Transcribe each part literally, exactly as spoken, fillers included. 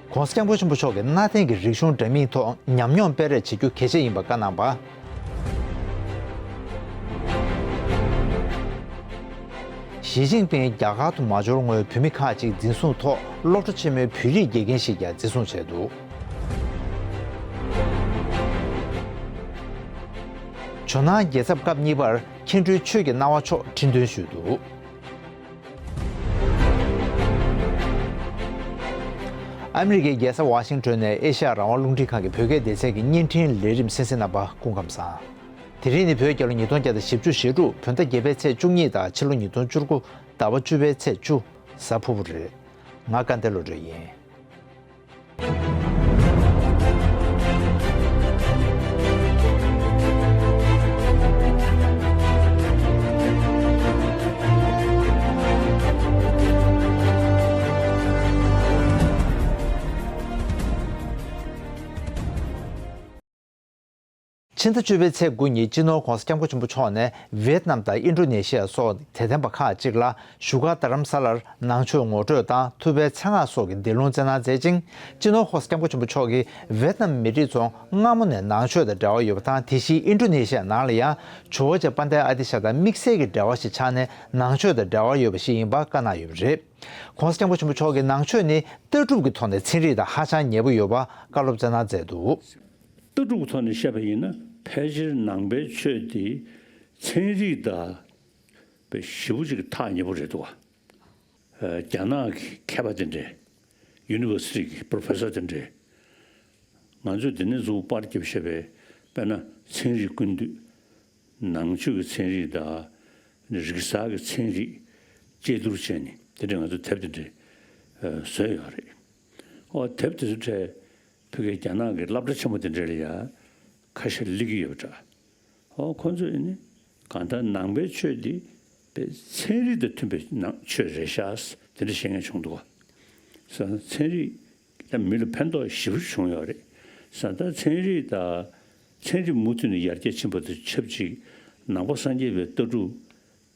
༸གོང་ས་༸སྐྱབས་མགོན་ཆེན་པོ་མཆོག་གིས་གནའ་དེང་གི་རིག་གཞུང་འདྲ་མིན་ཐོག་ཉམས་མྱོང་སྤེལ་རེས་བྱེད་རྒྱུ་གལ་ཆེ་ཡིན་པ་བཀའ་གནང་བ། ཞི་ཅིན་ཕིང་རྒྱ་གར་དུ་མ་འབྱོར་སྔོན་བོད་མི་ཁག་ཅིག་འཛིན་བཟུང་ཐོག་སློབ་གྲྭ་ཆེན་མོའི་བོད་རིགས་དགེ་རྒན་ཞིག་ཀྱང་འཛིན་བཟུང་བྱས་འདུག་ཇོ་ནང་རྒྱལ་ཚབ་སྐབས་གཉིས་པར་མཁྱེན་སྤྲུལ་ཆོས་ཀྱི་སྣང་བ་མཆོག་ཁྲི་འདོན་ཞུས་འདུག་ཨ་མི་རི་ཀའི་རྒྱལ་ས་ཝ་ཤིང་ཊོན་ནས་ཨེ་ཤ་ཡ་རང་དབང་རླུང་འཕྲིན་ཁང་གི་བོད་སྐད་སྡེ་ཚན་གྱི་བརྙན་འཕྲིན་ལས་རིམ་གསན་གཟིགས་གནང་བ་སྐུ་ཁམས་བཟང་། དེ་རིང་ནི་བོད་རྒྱལ་ལོ་ཉིས་སྟོང་བརྒྱ་དང་བཞི་བཅུ་ཞེ་དྲུག་བོད་ཟླ་བརྒྱད་པའི་ཚེས་བཅུ་གཉིས་དང་ཕྱི་ལོ་ཉིས་སྟོང་བཅུ་དགུ་ཟླ་བ་བཅུ་པའི་ཚེས་བཅུ། གཟའ་ཕུར་བུ་རེད། ང་སྐལ་ལྡན་བློ་གྲོས་ཡིན། ཕྱི་ཟླ་བཅུ་པའི་ཚེས་དགུ་ཉིན་སྤྱི་ནོར་༸གོང་ས་༸སྐྱབས་མགོན་ཆེན་པོ་མཆོག་ནས་ཝེད་ནམ་དང་ཨིན་ཌོ་ནེ་ཤི་ཡ་སོགས་དད་ལྡན་པ་ཁག་ཅིག་ལ་བཞུགས་སྒར་རྡ་རམ་ས་ལར་ནང་ཆོས་ངོ་སྤྲོད་དང་ཐུབ་པའི་མཚན་སྔགས་སོགས་ཀྱི་འདོན་ལུང་སྩལ་གནང་མཛད་ཅིང་། སྤྱི་ནོར་༸གོང་ས་༸སྐྱབས་མགོན་ཆེན་པོ་མཆོག་གིས་ཝེད་ནམ་མི་རིགས་ཚོ་སྔ་མོ་ནས་ནང་ཆོས་དང་འབྲེལ་བ་ཡོད་པ་དང་། དེ་བཞིན་ཨིན་ཌོ་ནེ་ཤི་ཡ་ནང་ལ་ཡང་ཇོ་བོ་རྗེ་དཔལ་ལྡན་ཨ་ཏི་ཤ་དང་དམིགས་བསལ་གྱི་འབྲེལ་བ་ཞིག་ཆགས་ནས་ནང་ཆོས་དང་འབྲེལ་བ་ཡོད་པ་ཞིག་ཡིན་པ་བཀའ་གནང་ཡོད་པ་རེད། ༸གོང་ས་༸སྐྱབས་མགོན་ཆེན་པོ་མཆོག་གིས་ནང་ཆོས་ནི་ལྟ་གྲུབ་ཀྱི་ཐོག་ནས་ཚན་རིག་དང་ཧ་ཅང་ཉེ་པོ་ཡོད་པ་བཀའ་སློབ་སྩལ་གནང་མཛད་འདུག་ལྟ་གྲུབ་ཀྱི་ཐོག་ནས་བཤད་པ་ཡིན་ན་ཕལ་ཆེར་ནང་པའི་ཆོས་དེ་ཚན་རིག་དང་དཔེ་ཞེ་པོ་ཅིག་ཐག་ཉེ་པོ་རེད་འདུག་བ། རྒྱ་ནག་གི་མཁས་པ་དེ་འདྲས། ཡུ་ནི་ཝར་སི་ཊི་གི་པོ་རོ་ཕེ་སར་དེ་འདྲས། ང་ཚོས་དེ་ནས་གཟུགས་པར་རྒྱབ་བཤད་པའི་དཔེར་ན་ཚན་རིག་ཀུན་བཏུས། ནང་ཆོས་ཀྱི་ཚན་རིག་དང་། རིག་གསར་གྱི་ཚན་རིག་དཔྱད་བསྡུར་བྱས་ནས་དེ་འདྲ་ང་ཚོ་དེབ་དེ་འདྲ་བཟོས་ཡོད་རེད། ཨོ་དེབ་དེ་ཚོ་གྲས་ཕ་གིའི་རྒྱ་ནག་གི་སློབ་གྲྭ་ཆེན་པོ་དེ་འདྲ་ལ་ཡ་ཁ་ཤས་སླེབས་ཀྱི་ཡོད་པ་འདྲ། ཨོ་ཁོ་ཚོས་ནི་གང་ལྟར་ནང་པའི་ཆོས་འདི་དཔེ་ཚན་རིག་དང་མཐུན་པའི་ནང་ཆོས་རེད་ཤག་དེ་འདྲ་བཤད་མཁན་བྱུང་འདུག་བ། ས་ཚན་རིག་ད་མི་ལ་ཕན་ཐོགས་ཞེ་པོ་བྱུང་ཡོད་རེད། ས་ད་ཚན་རིག་དང་ཚན་རིག་མུ་མཐུད་ནས་ཡར་རྒྱས་ཕྱིན་པ་དང་ཆབས་ཅིག་ནང་པ་སངས་རྒྱས་པའི་ལྟ་གྲུབ་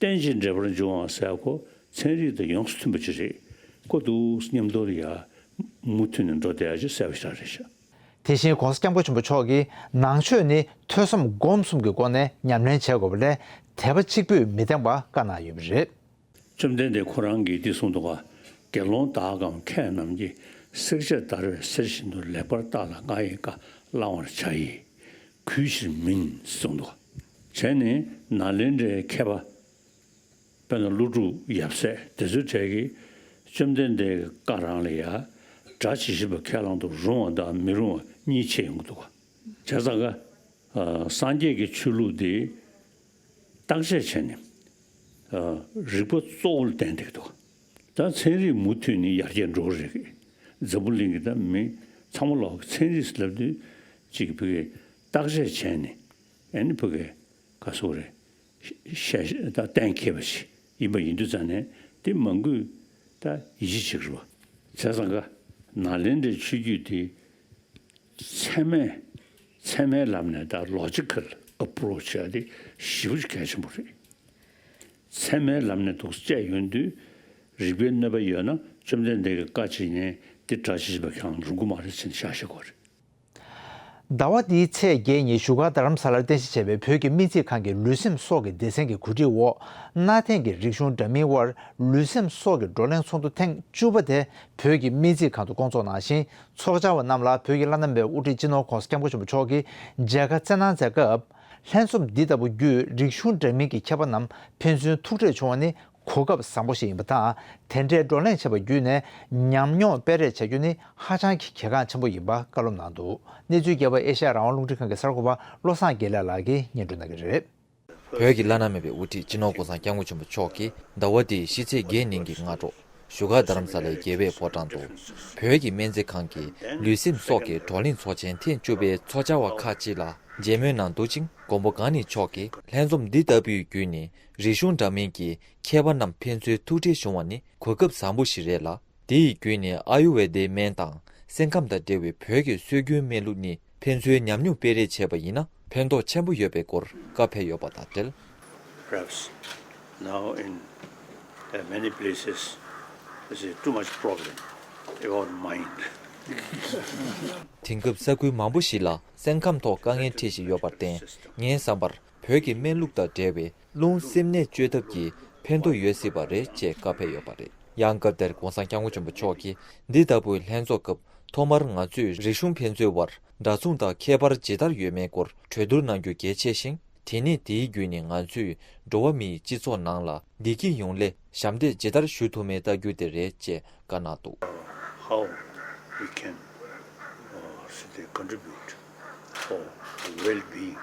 རྟེན་ཅིང་འབྲེལ་པར་འབྱུང་བ་ཟེར་ཁོ་ཚན་རིག་དང་ཡོངས་སུ་མཐུན་པ་ཅིག་རེད། ཁོ་འདུག་སྙམ་དོར་ཡ་མུ་མཐུད་ནས་འགྲོ་བསྡད་ཡ་ཅིག་གསལ་པོ་ཞེ་དྲག་རེད་ཤག་དེ་བཞིན་༸གོང་ས་༸སྐྱབས་མགོན་ཆེན་པོ་མཆོག་གིས་ནང་ཆོས་ནི་ཐོས་བསམ་སྒོམ་གསུམ་གྱི་སྒོ་ནས་ཉམས་ལེན་བྱེད་དགོས་པ་ལས་དད་པ་གཅིག་པུས་མི་འདང་བ་བཀའ་གནང་ཡོད་པ་རེད། བཅོམ་ལྡན་འདས་ཁོ་རང་གིས་འདི་གསུངས་འདུག་ག་དགེ་སློང་དག་གམ་མཁས་རྣམས་ཀྱིས། བསྲེག་བཅད་བརྡར་བའི་གསེར་བཞིན་དུ། ལེགས་པར་བརྟགས་ལ་ང་ཡི་བཀའ་བླང་བར་བྱ་ཡི། གུས་ཕྱིར་མིན་གསུངས་འདུག་ག་བྱས་ནས་ནཱ་ལེནྡྲའི་མཁས་པ། དཔེར་ན་ཀླུ་སྒྲུབ་ཡབ་སྲས་དེ་ཚོའི་གྲས་ཀྱིས་བཅོམ་ལྡན་འདས་ཀྱི་བཀའ་རང་ལ་ཡ་སྒྲ་ཇི་བཞིན་པ་ཁས་བླངས་འདུག་རུང་བ་དང་མི་རུང་བ་གཉིས་ཕྱེ་ཡོང་གི་འདུག་ག་བྱས་ཙང་ཀ་སངས་རྒྱས་ཀྱི་ཆོས་ལུགས་འདི་བརྟག་དཔྱད་བྱས་ནས་རིགས་པ་གཙོ་བོར་བསྟན་བསྡད་ཀྱི་འདུག་ད་ཚན་རིག་མུ་མཐུད་ནས་ཡར་རྒྱས་འགྲོ་གི་རེད། འཛམ་བུ་གླིང་གི་ད་མི་ཚང་མ་ལོག་གི་ཚན་རིག་ལབ་དུས་གཅིག་གི་བརྟག་དཔྱད་བྱས་ནས་ཨ་ནི་ཕ་གི་ག་སོ་རེད། ཤ་ཤ་ད་གཏན་འཁེལ་བ་ཞིག་ཡིན་པ་ཡིན་དུས་ཙང་ནས་དེ་མང་པོས་ད་ཡིད་ཆེས་བྱེད་ཀྱི་རེད་བ། བྱས་ཙང་ཀ་ནཱ་ལེནྡྲའི་ཆོས་བརྒྱུད་དེ་ཚད་མའི་ཚད་མའི་ལམ་ནས་ད་ལོ་ཇི་ཀལ་ཨེ་པོ་རོ་ཆི་བྱས་དེ་ཞེ་པོ་ཅིག་གལ་ཆེན་པོ་རེད། ཚད་མའི་ལམ་ནས་འདུག་སེ་བྱས་ཡོང་དུས་རིགས་པའི་གནོད་པ་ཡོད་ན་བཅོམ་ལྡན་འདས་ཀྱི་བཀའ་བྱས་ནས་དེ་སྒྲ་ཇི་བཞིན་པ་ཁས་བླངས་རུང་གི་མ་རེད་ཟེར་ནས་བཞག་བཞག་གི་རེད། ཟླ་བ་འདིའི་ཚེས་བརྒྱད་ཉིན་བཞུགས་སྒར་རྡ་རམ་ས་ལར་རྟེན་གཞི་བྱས་པའི་བོད་ཀྱི་སྨན་རྩིས་ཁང་གི་ལུས་སེམས་སྲོག་གི་སྡེ་ཚན་གྱི་གོ་སྒྲིག་འོག་གནའ་དེང་གི་རིག་གཞུང་འདྲ་མིན་དབར་ལུས་སེམས་སྲོག་གི་བགྲོ་གླེང་ཚོགས་འདུ་ཐེངས་བཅུ་པ་དེ་བོད་ཀྱི་སྨན་རྩིས་ཁང་དུ་བསྐོང་ཚོགས་གནང་ཞིང་། ཚོགས་བཅར་བ་རྣམས་ལ་བོད་ཀྱི་བླ་ན་མེད་པའི་དབུ་ཁྲིད་སྤྱི་ནོར་༸གོང་ས་༸སྐྱབས་མགོན་ཆེན་པོ་མཆོག་གིས་མཇལ་ཁ་བསྩལ་གནང་མཛད་སྐབས། ལྷན་འཛོམས་འདི་ལྟ་བུ་བརྒྱུད་རིག་གཞུང་འདྲ་མིན་གྱི་མཁས་པ་རྣམས་ཕན་ཚུན་ཐུག་འཕྲད་བྱུང་བ་ནི་གོ་སྐབས་བཟང་པོ་ཞིག་ཡིན་པ་དང་། དེ་འདྲའི་བགྲོ་གླེང་བྱས་པ་བརྒྱུད་ནས་ཉམས་མྱོང་སྤེལ་རེས་བྱ་རྒྱུ་ནི་ཧ་ཅང་གི་གལ་འགངས་ཆེན་པོ་ཡིན་པ་བཀའ་སློབ་གནང་འདུག་གནས་ཚུལ་རྒྱས་པ་ཨེ་ཤ་ཡ་རང་དབང་རླུང་འཕྲིན་ཁང་གི་གསར་འགོད་པ་བློ་བཟང་དགེ་ལེགས་ལགས་ཀྱིས་སྙན་སྒྲོན་གནང་གི་རེད། བོད་ཀྱི་བླ་ན་མེད་པའི་དབུ་ཁྲིད་སྤྱི་ནོར་༸གོང་ས་༸སྐྱབས་མགོན་ཆེན་པོ་མཆོག་གིས་ཟླ་བ་འདིའི་ཕྱི་ཚེས་བརྒྱད་ཉིན་གྱི་སྔ་དྲོ་བཞུགས་སྒར་རྡ་རམ་ས་ལའི་རྒྱལ་བའི་ཕོ་བྲང་དུ་བོད་ཀྱི་སྨན་རྩིས་ཁང་གི་ལུས་སེམས་སྲོག་གི་བགྲོ་གླེང་ཚོགས་ཆེན་ཐེངས་བཅུ་པའི་ཚོགས་བཅར་བ་ཁག་ཅིག་ལ་མཇལ་མོལ་གནང་འདུག་ཅིང་། མགོན་པོ་གང་ཉིད་མཆོག་གིས་ལྷན་འཛོམས་འདི་ལྟ་བུའི་བརྒྱུད་ནས་རིག་གཞུང་འདྲ་མིན་གྱི་མཁས་པ་རྣམས་ཕན་ཚུན་ཐུག་འཕྲད་བྱུང་བ་ནི་གོ་སྐབས་བཟང་པོ་ཞིག་རེད་ལ། དེ་ཡི་བརྒྱུད་ནས་ཨ་ཡུ་ཝེ་དའི་སྨན་དང་སེམས་ཁམས་དང་འབྲེལ་བའི་བོད་ཀྱི་སྲོལ་རྒྱུན་སྨན་ལུགས་གཉིས་ཕན་ཚུན་ཉམས་མྱོང་སྤེལ་རེས་བྱས་པ་ཡིན་ན་ཕན་ཐོགས་ཆེན་པོ་ཡོད་པའི་སྐོར་བཀའ་ཕེབས་ཡོད་པ་དང་འབྲེལ། Perhaps now in uh, many places, there's a too much problem about mind. དེང་སྐབས་ས་ཁུལ་མང་པོ་ཞིག་ལ་སེམས་ཁམས་ཐོག་དཀའ་ངལ་འཕྲད་བཞིན་ཡོད་པར་བརྟེན། ངའི་བསམ་པར་བོད་ཀྱི་སྨན་ལུགས་དང་འབྲེལ་བའི་རླུང་སེམས་ནད་བཅོས་ཐབས་ཀྱིས་ཕན་ཐོགས་ཡོད་སྲིད་པ་རེད་ཅེས་བཀའ་ཕེབས་ཡོད་པ་རེད། ཡང་སྐབས་དེར་༸གོང་ས་༸སྐྱབས་མགོན་ཆེན་པོ་མཆོག་གིས་འདི་ལྟ་བུའི་ལྷན་ཚོགས་སྐབས་ཐོག་མར་ང་ཚོས་རིག་གཞུང་ཕན་ཚུན་དབར་འདྲ་མཚུངས་དང་ཁྱད་པར་ཇི་ལྟར་ཡོད་མེད་སྐོར་གྲོས་བསྡུར་གནང་རྒྱུ་གལ་ཆེ་ཞིང་། དེ་ནས་དེའི་བརྒྱུད་ནས་ང་ཚོས་འགྲོ་བ་མིའི་སྤྱི་ཚོགས་ནང་ལ་བདེ་སྐྱིད་ཡོང་སླད་ཞབས་འདེགས་ཇི་ལྟར་ཞུ་ཐུབ་མིན་ལྟ་རྒྱུ་དེ་རེད་ཅེས་བཀའ་གནང་འདུག། How we can, uh, say, contribute for the well-being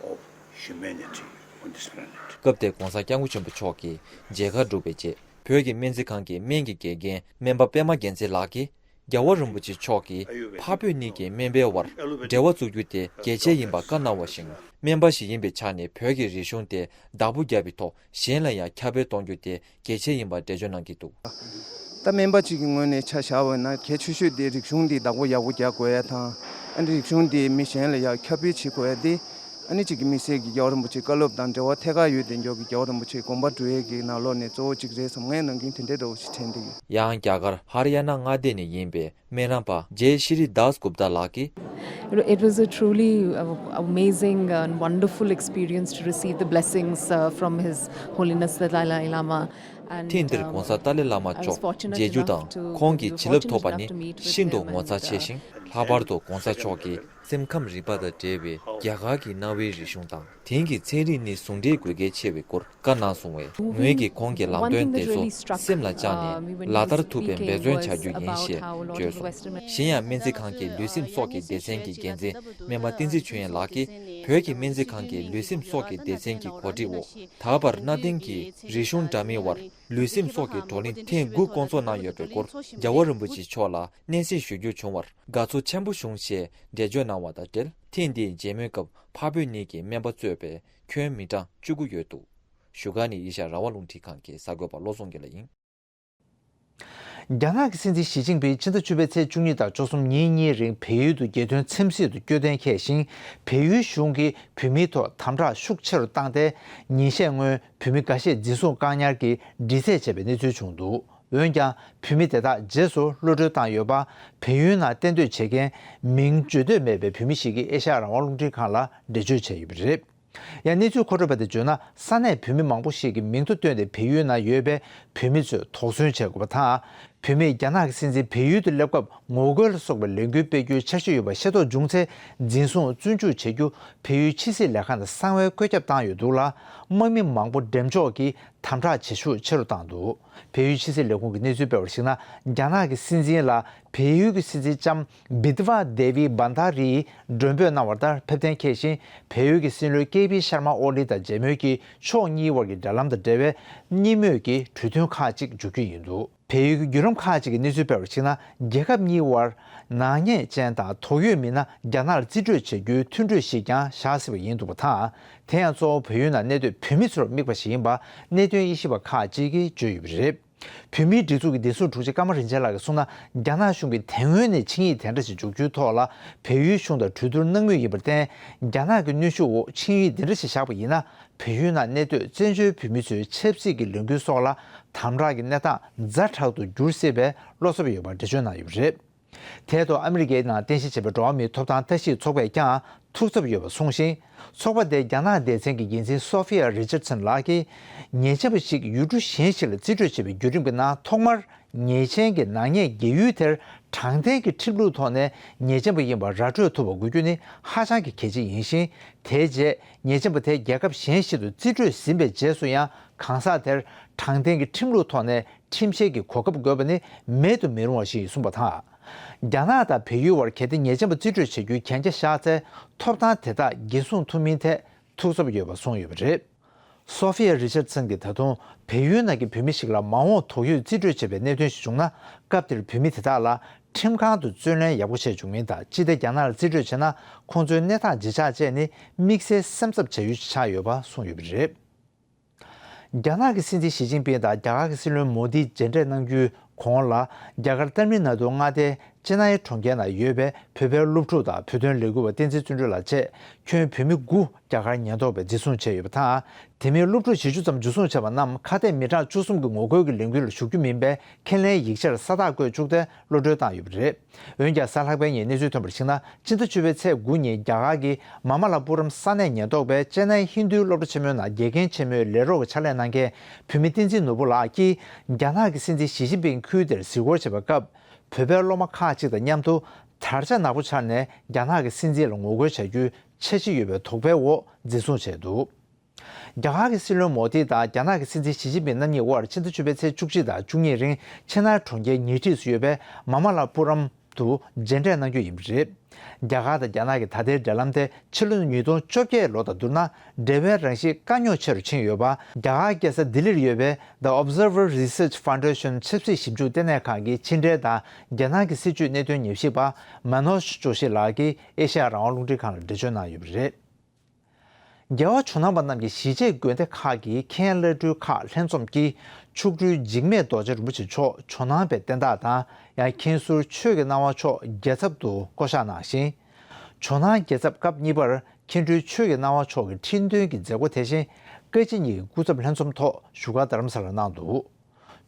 of humanity on this planet. སྐབས་དེར་༸གོང་ས་༸སྐྱབས་མགོན་ཆེན་པོ་མཆོག་གིས་མཇལ་ཁ་བསྒྲུབས་པའི་རྗེས། བོད་ཀྱི་སྨན་རྩིས་ཁང་གི་སྨན་གྱི་དགེ་རྒན་སྨན་པ་པད་མ་རྒྱལ་མཚན་ལགས་ཀྱིས། རྒྱལ་བ་རིན་པོ་ཆེ་མཆོག་གིས་འཕགས་བོད་གཉིས་ཀྱི་སྨན་པའི་དབར་འབྲེལ་བ་བཙུགས་རྒྱུ་དེ་གལ་ཆེ་ཡིན་པ་བཀའ་གནང་བ་བཞིན། སྨན་པ་ཞིག་ཡིན་པའི་ཆ་ནས་བོད་ཀྱི་རིག་གཞུང་དེ་བདག་པོ་རྒྱག་པའི་ཐོག་གཞན་ལ་ཡང་ཁྱབ་སྤེལ་གཏོང་རྒྱུ་དེ་གལ་ཆེ་ཡིན་པ་འགྲེལ་བརྗོད་གནང་གི་འདུག། ད་སྨན་པ་གཅིག་གི་ངོས་ནས་ཆ་བཞག་པ་ན་གལ་ཆེ་ཤོས་དེ་རིག་གཞུང་འདི་བདག་པོ་ཡག་པོ་རྒྱག་དགོས་ཡ་དང་། ཨ་ནི་རིག་གཞུང་འདི་མི་གཞན་ལ་ཡང་ཁྱབ་སྤེལ་བྱེད་དགོས་ཡ་དེ། ཨ་ནི་གཅིག་གི་དམིགས་བསལ་གྱི་རྒྱལ་བ་རིན་པོ་ཆེའི་བཀའ་སློབ་དང་འབྲེལ་བ་ཐད་ཀར་ཡོད་དེ་མགྱོགས་ཀྱི་རྒྱལ་བ་རིན་པོ་ཆེའི་དགོངས་པ་སྒྲུབ་ཡས་ཀྱི་ནང་ལོགས་ནས་གཙོ་བོ་གཅིག་རེད་བསམ། ངས་ནམ་རྒྱུན་དེ་འདྲའི་འདྲ་བོ་ཞིག་དྲན་བསྡད་ཡོད། ཡང་རྒྱ་གར་ཧ་རི་ཡ་ན་མངའ་སྡེ་ནས་ཡིན་པའི་སྨན་རམས་པ་ཇེ་ཤི་རི་དཱས་གུབ་ཏཱ་ལགས་ཀྱིས། It was a truly, uh, amazing and wonderful experience to receive the blessings, uh, from His Holiness the Dalai Lama. And, ཐེངས་འདིར་um, གོང་ས་ཏཱ་ལའི་བླ་མ་I was མཆོག་fortunate མཇལ་རྒྱུ་enough དང་། to, ཁོང་གི we were བྱིན་རླབས་ཐོབ་པ་fortunate ནི་enough to meet with ཤིན་ཏུ་him ངོ་མཚར་and, ཆེ uh, ཞིང་། ལྷག་པར་དུ་གོང་ས་མཆོག་གིས་སེམས་ཁམས་རིག་པ་དང་འབྲེལ་བའི་རྒྱ་གར་གྱི་གནའ་བོའི་རིག་གཞུང་དང་། དེང་གི་ཚན་རིག་ནི་ཟུང་འབྲེལ་དགོས་གལ་ཆེ་བའི་སྐོར་བཀའ་གནང་སོང་བས། ངོས་ཀྱིས་ཁོང་གི་ལམ་སྟོན་དེ་ཚོ་སེམས་ལ་བཅངས་ནས་ལག་བསྟར་ཐུབ་པའི་འབད་བརྩོན་བྱ་རྒྱུ་ཡིན་ཞེས་བརྗོད་སོང་། གཞན་ཡང་སྨན་རྩིས་ཁང་གི་ལུས་སེམས་སྲོག་གི་སྡེ་ཚན་གྱི་འགན་འཛིན་སྨན་པ་བསྟན་འཛིན་ཆོས་དབྱིངས་ལགས་ཀྱིས། བོད་ཀྱི་སྨན་རྩིས་ཁང་གི་ལུས་སེམས་སྲོག་གི་སྡེ་ཚན་གྱི་གོ་སྒྲིག་འོག་ད་བར་གནའ་དེང་གི་རིག་གཞུང་འདྲ་མིན་དབར་ལུས་སེམས་སྲོག་གི་བགྲོ་གླེང་ཐེངས་དགུ་བསྐོང་ཚོགས་གནང་ཡོད་པའི་སྐོར་རྒྱལ་བ་རིན་པོ་ཆེ་མཆོག་ལ་སྙན་སེང་ཞུ་རྒྱུ་བྱུང་བར་དགའ་ཚོར་ཆེན་པོ་བྱུང་ཞེས་འགྲེལ་བརྗོད་གནང་བ་དང་འབྲེལ། ཐེངས་འདིའི་མཇལ་མོལ་སྐབས་འཕགས་བོད་གཉིས་ཀྱི་སྨན་པ་གཙོས་པའི་ཁྱོན་མི་གྲངས་བཅུ་དགུ་ཡོད་འདུག། བཞུགས་སྒར་ནས་ཨེ་ཤ་ཡ་རང་དབང་རླུང་འཕྲིན་ཁང་གི་གསར་འགོད་པ་བློ་བཟང་དགེ་ལེགས་ཡིན། རྒྱ་ནག་གི་སྲིད་འཛིན་ཞི་ཅིན་ཕིང་ཕྱི་ཟླ་བཅུ་པའི་ཚེས་བཅུ་གཉིས་དང་བཅུ་གསུམ་ཉིན་གཉིས་རིང་བལ་ཡུལ་དུ་རྒྱལ་དོན་འཚམས་གཟིགས་དུ་བསྐྱོད་གཏན་འཁེལ་ཞིང་། བལ་ཡུལ་གཞུང་གིས་བོད་མིའི་ཐོག་དམ་དྲག་ཤུགས་ཆེ་རུ་བཏང་སྟེ། ཉིན་ཤས་སྔོན་བོད་མི་འགའ་ཤས་འཛིན་བཟུང་བཀག་ཉར་གྱིས་འདྲི་རྩད་བྱས་པའི་གནས་ཚུལ་བྱུང་འདུག། འོན་ཀྱང་། བོད་མི་དེ་དག་རྗེས་སུ་གློད་གྲོལ་བཏང་ཡོད་པ། བལ་ཡུལ་ནང་གཏན་སྡོད་བྱེད་མཁན་མིང་བརྗོད་འདོད་མེད་པའི་བོད་མི་ཞིག་གིས་ཨེ་ཤ་ཡ་རང་དབང་རླུང་འཕྲིན་ཁང་ལ་འགྲེལ་བརྗོད་བྱས་ཡོད་པ་རེད། ཡང་གནས་ཚུལ་མཁོ་སྤྲོད་པ་དེ་བརྗོད་ན། ས་གནས་བོད་མི་མང་པོ་ཞིག་གིས་མིང་ཐོ་བཏོན་ཏེ་བལ་ཡུལ་ནང་ཡོད་པའི་བོད་མི་ཚོས་དོགས་ཟོན་བྱེད་དགོས་པ་དང་། བོད་མིས་རྒྱ་ནག་གི་སྲིད་འཛིན་བལ་ཡུལ་དུ་སླེབས་སྐབས་ངོ་རྒོལ་ལ་སོགས་པའི་ལས་འགུལ་སྤེལ་རྒྱུའི་འཆར་གཞི་ཡོད་པ་ཤེས་རྟོགས་བྱུང་ཚེ། འཛིན་བཟུང་བཙོན་འཇུག་བྱེད་རྒྱུ། བལ་ཡུལ་ཕྱི་སྲིད་ལས་ཁང་ནས་གསང་བའི་བཀོད་ཁྱབ་བཏང་ཡོད་འདུག་ལ། དམག་མི་མང་པོ་འགྲེམས་འཇོག་གིས་དམ་དྲག་བྱེད་ཤུགས་ཆེ་རུ་བཏང་འདུག། བལ་ཡུལ་ཕྱི་སྲིད་ལས་ཁུངས་ཀྱིས་གནས་ཚུལ་སྤེལ་བར་གཞིགས་ན། རྒྱ་ནག་གི་སྲིད་འཛིན་ལ་བལ་ཡུལ་གྱི་སྲིད་འཛིན་ལྕམ་བི་དྷི་ཝ་དེ་བི་བྷན་དྷ་རི་ཡིས་མགྲོན་འབོད་གནང་བར་ལྟར་ཕེབས་གཏན་འཁེལ་ཞིང་། བལ་ཡུལ་གྱི་སྲིད་བློན་ཀེ་པི་ཤར་མ་ཨོ་ལི་དང་མཇལ་མོལ་གྱིས་ཕྱོགས་གཉིས་དབར་གྱི་འབྲེལ་ལམ་དང་འབྲེལ་བའི་གཉིས་མོས་ཀྱི་གྲོས་མཐུན་ཁག་ཅིག་འཇོག་རྒྱུ་ཡིན་འདུག། བལ་ཡུལ་གྱི་བརྒྱུད་རིམ་ཁག་ཅིག་གིས་གནས་ཚུལ་སྤེལ་བར་གཞིགས་ན། རྒྱལ་ཁབ་གཉིས་དབར་ནག་ཉེས་ཅན་དང་དོགས་ཡོད་མི་སྣ་རྒྱ་ནག་ལ་རྩིས་སྤྲོད་བྱེད་རྒྱུའི་མཐུན་གྲོས་ཤིག་ཀྱང་བཞག་སྲིད་པ་ཡིན་འདུག་པ་དང་། དེ་ཡང་གཙོ་བོ་བལ་ཡུལ་ནང་གནས་སྡོད་བོད་མི་ཚོར་དམིགས་པ་ཞིག་ཡིན་པ་གནད་དོན་དབྱེ་ཞིབ་པ་ཁག་ཅིག་གིས་བརྗོད་ཡོད་པ་རེད། བོད་མིའི་སྒྲིག་འཛུགས་ཀྱི་བདེ་སྲུང་དྲུང་ཆེ་ཀརྨ་རིན་ཆེན་ལགས་ཀྱིས་གསུངས་ན། རྒྱ་ནག་གཞུང་གིས་དེ་སྔོན་ནས་ཆིངས་ཡིག་དེ་འདྲ་ཞིག་འཇོག་རྒྱུའི་ཐོག་ལ་བལ་ཡུལ་གཞུང་དང་གྲོས་བསྡུར་གནང་མུས་ཡིན་པར་བརྟེན། རྒྱ་ནག་གི་གནོན་ཤུགས་འོག་ཆིངས་ཡིག་འདི་འདྲ་ཞིག་བཞག་པ་ཡིན་ན། བལ་ཡུལ་ནང་གནས་སྡོད་བཙན་བྱོལ་བོད་མི་ཚོའི་ཆབ་སྲིད་ཀྱི་ལས་འགུལ་སོགས་ལ་དམ་དྲག་གི་གནས་སྟངས་ཛ་དྲག་ཏུ་འགྱུར་སྲིད་པའི་བློ་འཚབ་ཡོད་པ་འགྲེལ་བརྗོད་གནང་ཡོད་པ་རེད། དེ་ཐོག་ཨ་མི་རི་ཀའི་ནང་རྟེན་གཞི་བྱས་པའི་འགྲོ་བ་མིའི་ཐོབ་ཐང་ལྟ་ཞིབ་ཚོགས་པས་ཀྱང་ཐུགས་འཚབ་ཡོད་པ་གསུངས་ཤིང་། ཚོགས་པ་དེའི་རྒྱ་ནག་སྡེ་ཚན་གྱི་འགན་འཛིན་སོ་ཧྥི་ཡ་རི་ཅར་སན་ལགས་ཀྱིས། ཉེས་ཅན་པ་ཞིག་ཡུལ་གྲུ་གཞན་ཞིག་ལ་རྩིས་སྤྲོད་བྱས་པའི་བརྒྱུད་རིམ་གྱི་ནང་ཐོག་མར། ཉེས་ཅན་གྱི་ནག་ཉེས་འགེལ་ཡུལ་དེར་དྲང་བདེན་གྱི་ཁྲིམས་ལུགས་ཐོག་ནས་ཉེས་ཅན་པ་ཡིན་པ་ར་སྤྲོད་ཐུབ་པ་དགོས་རྒྱུ་ནི་ཧ་ཅང་གི་གལ་ཆེ་ཡིན་ཞིང་། དེའི་རྗེས་ཉེས་ཅན་པ་དེ་རྒྱལ་ཁབ་གཞན་ཞིག་ཏུ་རྩིས་སྤྲོད་ཟིན་པའི་རྗེས་སུ་ཡང་གང་ཟག་དེར་དྲང་བདེན་གྱི་ཁྲིམས་ལུགས་ཐོག་ནས་ཁྲིམས་བཤེར་གྱི་གོ་སྐབས་དགོས་པ་ནི་མེད་དུ་མི་རུང་བ་ཞིག་ཡིན་གསུངས་པ་དང་། རྒྱ་ནག་དང་བལ་ཡུལ་བར་གལ་ཏེ་ཉེས་ཅན་པ་རྩིས་སྤྲོད་བྱ་རྒྱུའི་གན་རྒྱ་བཞག་ཚེ། ཐོབ་ཐང་དེ་དག་འགན་སྲུང་ཐུབ་མིན་ཐད་ཐུགས་འཚབ་ཡོད་པ་གསུངས་ཡོད་པ་རེད། སོ་ཧྥི་ཡ་རི་ཅར་སན་གྱིས་ད་དུང་བལ་ཡུལ་ནང་གི་བོད་མི་ཞིག་ལ་མ་འོངས་དོགས་ཡོད་རྩིས་སྤྲོད་བྱས་པའི་གནད་དོན་ཞིག་བྱུང་ན། སྐབས་དེར་བོད་མི་དེ་དག་ལ་ཁྲིམས་ཁང་དུ་བཙོན་ལེན་ཡག་པོ་བྱས་བྱུང་མིན་དང་། སྤྱི་བདེ་རྒྱ་ནག་ལ་རྩིས་སྤྲོད་བྱས་ན་ཁོང་ཚོའི་གནས་སྟངས་ཇི་ཆགས་བཅས་ནི་དམིགས་བསལ་སེམས་འཚབ་བྱ་ཡུལ་ཞིག་ཆགས་ཡོད་པ་གསུངས་ཡོད་པ་རེད། རྒྱ་ནག་གི་སྲིད་འཛིན་ཞི་ཅིན་ཕིང་དང་རྒྱ་གར་གྱི་སྲིད་བློན་མོ་དི་མཇལ་འཕྲད་གནང་རྒྱུའི་གོང་ལ། རྒྱ་གར་ཏཱ་མིལ་ནཱ་ཏུ་མངའ་སྡེའི་ ཅེ་ནའི་གྲོང་ཁྱེར་ན་ཡོད་པའི་བོད་པའི་སློབ་ཕྲུག་དང་བོད་དོན་ལས་འགུལ་བ་བསྟན་འཛིན་བརྩོན་འགྲུས་ལགས་བཅས་ཁྱོན་བོད་མི་དགུ་རྒྱ་གར་ཉེན་རྟོག་པས་འཛིན་བཟུང་བྱས་ཡོད་པ་དང་། དེ་མིན་སློབ་ཕྲུག་བཞི་བཅུ་ཙམ་འཇུ་བཟུང་བྱས་པ་རྣམས་ཁ་གཏད་མི་གྲངས་བཅུ་གསུམ་གྱི་ངོ་རྒོལ་གྱི་ལས་འགུལ་ལ་ཞུགས་རྒྱུ་མིན་པའི་ཁས་ལེན་ཡིག་ཆར་ས་རྟགས་བཀོད་བཅུག་སྟེ་གློད་གྲོལ་བཏང་ཡོད་པ་རེད། འོན་ཀྱང་གཟའ་ལྷག་པའི་ཉིན་གནས་ཚུལ་ཐོན་པར་གཞིགས་ན། ཕྱི་ཟླ་བཅུ་པའི་ཚེས་དགུ་ཉིན་རྒྱ་གར་གྱི་མ་མ་ལ་པུ་རམ་ས་གནས་ཉེན་རྟོག་པས་ཅེ་ནའི་ཧིན་རྡུའི་སློབ་གྲྭ་ཆེན་མོའི་ནང་དགེ་རྒན་ཆེན་མོའི་ལས་རོགས་ཀྱི་ཕྱག་ལས་གནང་མཁན་བོད་མི་བསྟན་འཛིན་ནོར་བུ་ལགས་ཀྱིས་རྒྱ་ནག་གི་སྲིད་འཛིན་ཞི་ཅིན་ཕིང་ཁུལ་དེར་གཟིགས་སྐོར་བྱེད་པའི་སྐབས། བོད་པའི་སློབ་མ་ཁག་ཅིག་དང་མཉམ་དུ་དར་ཆ་ནག་པོ་འཕྱར་ནས་རྒྱ་ནག་གི་སྲིད་འཛིན་ལ་ངོ་རྒོལ་བྱ་རྒྱུའི་འཆར་གཞི་ཡོད་པའི་དོགས་པའི་འོག་འཛིན་བཟུང་བྱས་འདུག་རྒྱ་གར་གྱི་སྲིད་བློན་མོ་དི་དང་རྒྱ་ནག་གི་སྲིད་འཛིན་ཞི་ཅིན་ཕིང་རྣམ་གཉིས་དབར་ཕྱི་ཟླ་བཅུ་པའི་ཚེས་བཅུ་གཅིག་དང་བཅུ་གཉིས་རིང་ཆེ་ནའི་གྲོང་ཁྱེར་ཉེ་འཁྲིས་སུ་ཡོད་པའི་མ་མ་ལ་པུ་རམ་དུ་མཇལ་འཕྲད་གནང་རྒྱུ་ཡིན་པ་རེད། རྒྱ་གར་དང་རྒྱ་ནག་གི་ད་ལྟའི་འབྲེལ་ལམ་དེ་ཕྱི་ལོ་ཉིས་སྟོང་བཅོ་བརྒྱད་ལོ་དང་བསྡུར་ན་འབྲེལ་བའི་རང་བཞིན་དཀའ་རྙོག་ཆེ་རུ་ཕྱིན་ཡོད་པ། རྒྱ་གར་རྒྱལ་ས་ལྡི་ལིར་ཡོད་པའི་The Observer Research Foundation ཆབ་སྲིད་ཞིབ་འཇུག་ལྟེ་གནས་ཁང་གི་ཕྱི་འབྲེལ་དང་རྒྱ་ནག་གི་སྲིད་བྱུས་གནད་དོན་ཉམས་ཞིབ་པ་མ་ནོཇ་ཇོ་ཤི་ལགས་ཀྱིས་ཨེ་ཤ་ཡ་རང་དབང་རླུང་འཕྲིན་ཁང་ལ་འགྲེལ་བརྗོད་གནང་ཡོད་པ་རེད། རྒྱལ་བ་ཇོ་ནང་པ་རྣམས་ཀྱི་གཞིས་བྱེས་དགོན་སྡེ་ཁག་གི་མཁན་བླ་སྤྲུལ་ཁག་ལྷན་འཛོམས་ཀྱིས་མཆོག་སྤྲུལ་འཇིགས་མེད་རྡོ་རྗེ་རིན་པོ་ཆེ་མཆོག་ཇོ་ནང་པའི་བསྟན་བདག་དང་ཡང་མཁན་ཟུར་ཆོས་ཀྱི་སྣང་བ་མཆོག་རྒྱལ་ཚབ་ཏུ་བསྐོ་གཞག་གནང་ཞིང་། ཇོ་ནང་རྒྱལ་ཚབ་སྐབས་གཉིས་པར་མཁན་སྤྲུལ་ཆོས་ཀྱི་སྣང་བ་མཆོག་གི་ཁྲི་འདོན་གྱི་མཛད་སྒོ་དེ་བཞིན་བཀའ་སྤྱི་གཉིས་ཀྱི་སྐུ་ཚབ་ལྷན་འཛོམས་ཐོག་བཞུགས་སྒར་རྡ་རམ་ས་ལར་གནང་འདུག་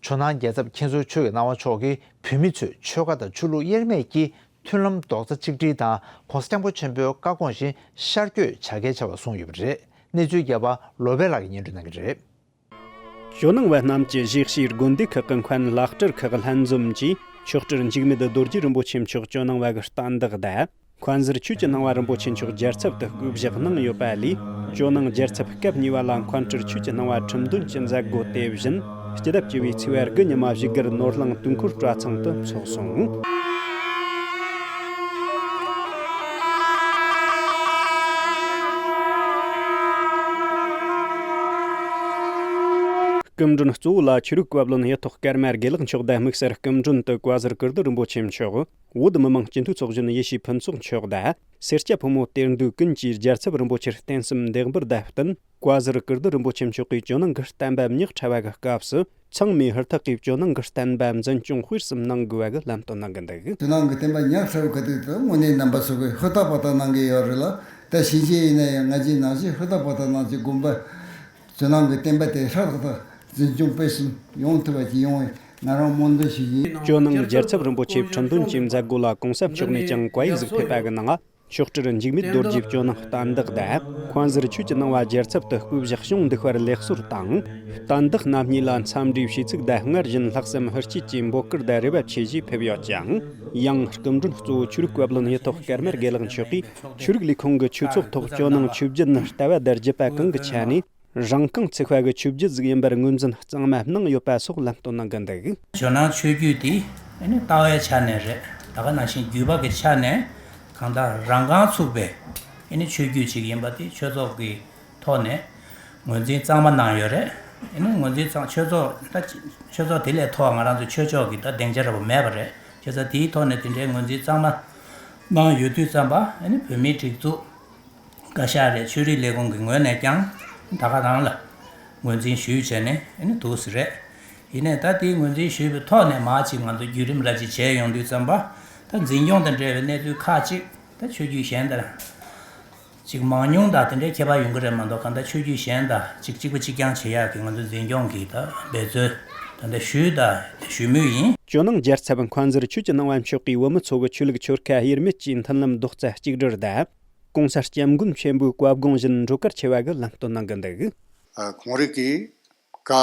ཇོ་ནང་རྒྱལ་ཚབ་མཁན་ཟུར་ཆོས་ཀྱི་སྣང་བ་མཆོག་གིས་བོད་མི་ཚོས་ཆོལ་ཁ་དང་ཆོས་ལུགས་དབྱེར་མེད་ཀྱིས་མཐུན་ལམ་རྡོག་རྩ་གཅིག་སྒྲིལ་དང་༸གོང་ས་༸སྐྱབས་མགོན་ཆེན་པོའི་བཀའ་དགོངས་བཞིན་ཤར་བསྐྱོད་བྱ་གལ་ཆེ་བ་གསུངས་ཡོད་པ་རེད། གནས་ཚུལ་རྒྱས་པ་ལོ་པཎ་ལགས་ཀྱིས་སྙན་སྒྲོན་གནང་གི་རེད། ཇོ་ནང་བ་རྣམས་ཀྱི་གཞིས་བྱེས་དགོན་སྡེ་ཁག་གི་མཁན་བླ་སྤྲུལ་ཁག་ལྷན་འཛོམས་ཀྱིས་མཆོག་སྤྲུལ་འཇིགས་མེད་རྡོ་རྗེ་རིན་པོ་ཆེ་མཆོག་ཇོ་ནང་བ་གི་བསྟན་བདག་དང་། མཁན་ཟུར་ཆོས་ཀྱི་སྣང་བ་རིན་པོ་ཆེ་མཆོག་རྒྱལ་ཚབ་ཏུ་བསྐོ་གཞག་གནང་ཡོད་པ་ལས། ཇོ་ནང་རྒྱལ་ཚབ་སྐབས་གཉིས་པ་ལ་མཁན་སྤྲུལ་ཆོས་ཀྱི་སྣང་བ་ཁྲི་འདོན་གྱི་མཛད་སྒོ་དེ་བཞིན་སྤྱི་ཟླ་བཅུ་པའི་ཚེས་པ་དགུ་ཉི་མ་བཞུགས་སྒར་ནོར་གླིང་དུས་འཁོར་གྲྭ་ཚང་དུ་འཚོགས་སོང་། སྐུ་མགྲོན་གཙོ་བོ་ལ་ཆོས་རིག་བཀའ་བློན་ཡིད་ཐོག་ཀརྨ་དགེ་ལེགས་མཆོག་དང་དམིགས་བསལ་སྐུ་མགྲོན་དུ་བཀའ་ཟུར་ཀིརྟི་རིན་པོ་ཆེ་མཆོག་བོད་མི་མང་སྤྱི་འཐུས་ཚོགས་གཞོན་ཡེ་ཤེས་ཕུན་ཚོགས་མཆོག་དང་། སེར་སྐྱ་ཕོ་མོ་གཏེར་འདོན་ཀུན་གྱིས་རྒྱལ་ཚབ་རིན་པོ་ཆེར་རྟེན་གསུམ་འདེགས་འབུལ་དང་བསྟུན། བཀའ་ཟུར་ཀིརྟི་རིན་པོ་ཆེ་མཆོག་གིས་ཇོ་ནང་གི་བསྟན་པ་མྱུར་འཕྲད་པ་གི་སྐབས་སུ། ཚང་མས་ཧུར་ཐག་གིས་ཇོ་ནང་གི་བསྟན་པ་འཛིན་སྐྱོང་སྤེལ་གསུམ་གནང་དགོས་པ་གི་ལམ་སྟོན་གནང་གི་འདུག་ཇོ་ནང་གི་བསྟན་པ་ཉག་ཕྲ་བའི་ཁ་ཐུག་ཏུ་དངོས་གནས་རྣམ་པ་ཚོ་གིས་ཧུར་ཐག་པ་ཐག་གནང་གི་ཡོད་རེད་ལ། ད་ཕྱིན་ཆད་ཡིན་ན་ཡང་ང་ཚོའི་ནང་བཞིན་ཧུར་ཐག་པ་ཐག་གནང་ཚེ་དགོན་པ་ཇོ་ནང་གི་བསྟན་པ་དེ་ཧྲག་ཏག་ཏག་འཛིན་སྐྱོང་སྤེལ་གསུམ་ཡོང་ཐུབ་པ་ཅིག་ཡོང་བའི་ང་རང་སྨོན་འདུན་ཞུ་གི་ཡིན། ཇོ་ནང་རྒྱལ་ཚབ་རིན་པོ་ཆེ་ཁྲི་འདོན་གྱི་མཛད་སྒོ་ལ་གོང་ས་མཆོག་ནས་ཀྱང་བཀའ་ཡིག་ཟིག་ཕེབས་པ་གི་ནང་། མཆོག་སྤྲུལ་འཇིགས་མེད་རྡོ་རྗེ་ཇོ་ནང་བསྟན་བདག་དང་། མཁན་ཟུར་ཆོས་ཀྱི་སྣང་བ་རྒྱལ་ཚབ་ཏུ་བསྐོ་གཞག་བྱུང་འདུག་པར་ལེགས་གསོལ་དང་། བསྟན་བདག་རྣམ་གཉིས་ལ་འཚམས་འདྲིའི་ཞུས་ཚིག་དང་སྔར་བཞིན་ལྷག་བསམ་ཧུར་སྐྱེད་ཀྱིས་འབོད་སྐུལ་དང་རེ་བ་ཆེ་བཞེས་ཕེབས་ཡོད་ཅིང་། ཡང་སྐུ་མགྲོན་གཙོ་བོ་ཆོས་རིག་བཀའ་བློན་ཡིད་ཐོག་ཀརྨ་དགེ་ལེགས་མཆོག་གིས་ཆོས་རིག་ལས་ཁུངས་ཀྱི་ཆོས་ཚོགས་ཐོག་ཇོ་ནང་ཆོས་བརྒྱུད་ནི་ལྟ་བ་དང་བརྒྱུད་པ་གང་གི་ཆ་ནས། རང་རྐང་ཚུགས་པ་གི་ཆོས་བརྒྱུད་ཟིག་ཡིན་པར་ངོས་འཛིན་གཙང་མ་གནང་ཡོད་པ་སོགས་ལམ་སྟོན་གནང་གི་འདུག་ཇོ་ནང་ཆོས་བརྒྱུད་དེ་ཨ་ནི་ལྟ་བའི་ཆ་ནས་རེད། ད་ག་ནང་བཞིན་བརྒྱུད་པ་གི་ཆ་ནས་གང་ལྟར་རང་རྐང་ཚུགས་པའི་ཨ་ནི་ཆོས་བརྒྱུད་ཅིག་ཡིན་པ་དེ་ཆོས་ཚོགས་ཀྱི་ཐོག་ནས་ངོས་འཛིན་གཙང་མ་གནང་ཡོད་རེད། ཨ་ནི་ངོས་འཛིན་གཙང་ཆོས་ཚོགས་ད་ཆོས་ཚོགས་དེ་ལས་མཐོ་བ་ང་རང་ཚོ་ཆོས་ཕྱོགས་ཀྱི་ད་སྡིངས་ཆ་འདྲ་པོ་མེད་པ་རེད། བྱས་ཙང་དེའི་ཐོག་ནས་དེ་འདྲའི་ངོས་འཛིན་གཙང་མ་གནང་ཡོད་དུས་ཙམ་པ་ཨ་ནི་བོད་མིའི་སྒྲིག་འཛུགས། བཀའ་ཤག་རེད། ཆོས་རིག་ལས་ཁུངས་ཀྱི་ངོས་ནས་ཀྱང་ད་ག་རང་ལ་ངོས་འཛིན་ཞུས་བྱས་ནས་ཨ་ནི་འདུག་སེ་རེད། ཡིན་ནའི་ད་དེའི་ངོས་འཛིན་ཞུས་པའི་ཐོག་ནས་མར་ཅིག་ང་ཚོ་བརྒྱུད་རིམ་ར་ཅིག་བྱས་ཡོང་དུས་ཙམ་པ་ད་འཛིན་སྐྱོང་དང་འབྲེལ་བའི་གནས་ཚུལ་ཁག་ཅིག་ད་ཆོས་བརྒྱུད་གཞན་དང་ཅིག་མང་ཉུང་དང་དེ་འདྲའི་ཁྱད་པར་ཡོང་གི་རེད་མ་གཏོགས་གང་ལྟར་ཆོས་བརྒྱུད་གཞན་དང་ཅིག་གཅིག་པ་གཅིག་རྐྱང་བྱེད་ཡག་གི་ང་ཚོ་འཛིན་སྐྱོང་གི་ད་འབད་རྩོལ་ད་ལྟ་ཞུས་དང་ཞུ་མུས་ཡིན། ཇོ་ནང་རྒྱལ་ཚབ་མཁན་ཟུར་ཆོས་ཀྱི་སྣང་བ་མཆོག་གིས་བོད་མི་ཚོ་གི་ཆོས་ལུགས་ཆོལ་ཁ་དབྱེར་མེད་ཀྱི་མཐུན་ལམ་རྡོག་རྩ་གཅིག་སྒྲིལ་དང་། གོང་ས་སྐྱབས་མགོན་ཆེན་པོའི་བཀའ་དགོངས་བཞིན་འགྲོ་གར་ཆེ་བ་གི་ལམ་སྟོན་གནང་གི་འདུག་ཨ། ཁོང་རིགས་ཀྱིས་བཀའ་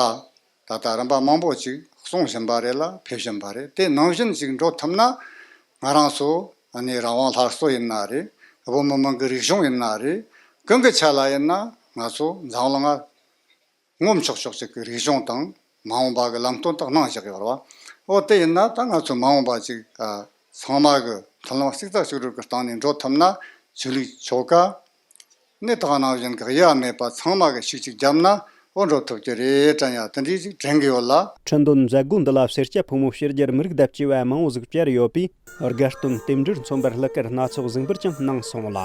ད་ལྟ་རིམ་པ་མང་པོ་ཅིག་གསུང་བཞིན་པ་རེད་ལ་ཕེབས་བཞིན་པ་རེད། དེ་ནང་བཞིན་ཅིག་འགྲོ་ཐུབ་ན་ང་རང་ཚོ་ཨ་ནི་རང་དབང་སླར་གསོ་ཡིན་ན་རེད། བོད་མི་མང་གི་རིག་གཞུང་ཡིན་ན་རེད། གང་གི་ཆ་ལ་ཡིན་ན་ང་ཚོ་འཛམ་གླིང་ང་ངོམ་ཆོག་ཆོག་ཅིག་གི་རིག་གཞུང་དང་མ་འོངས་པ་གི་ལམ་སྟོན་དག་གནང་བཞག་ཡོད་རེད་བ། འོ་དེ་ཡིན་ན་ད་ང་ཚོ་མ་འོངས་པ་ཅིག་ཨ་ཚང་མ་གི་མཐུན་ལམ་གཅིག་རྩ་གཅིག་སྒྲིལ་གི་སྟེང་ནས་འགྲོ་ཐུབ་ན་ཆོས་ལུགས་ཆོལ་ཁ་ནི་དག་ནང་བཞིན་གི་དབྱེ་བ་མེད་པ་ཚང་མ་གི་ཤུགས་གཅིག་བརྒྱབ་ན་འོ་འགྲོ་ཐུབ་ཀྱི་རེད་དྲན་ཡ་དེ་འདྲའི་ཅིག་དྲན་གི་ཡོད་ལ། ཁྲི་འདོན་མཛད་སྒོ་འདི་ལ་སེར་སྐྱ་ཕོ་མོ་ཕྱི་རྒྱལ་མི་རིགས་དང་བཅས་པ་མང་བོ་ཟིག་བཅར་ཡོད་པས། དགའ་སྟོན་རྟེན་འབྲེལ་མཚོན་པར་གླུ་གར་སྣ་ཚོགས་གཟིགས་འབུལ་ཀྱང་གནང་སོང་ལ།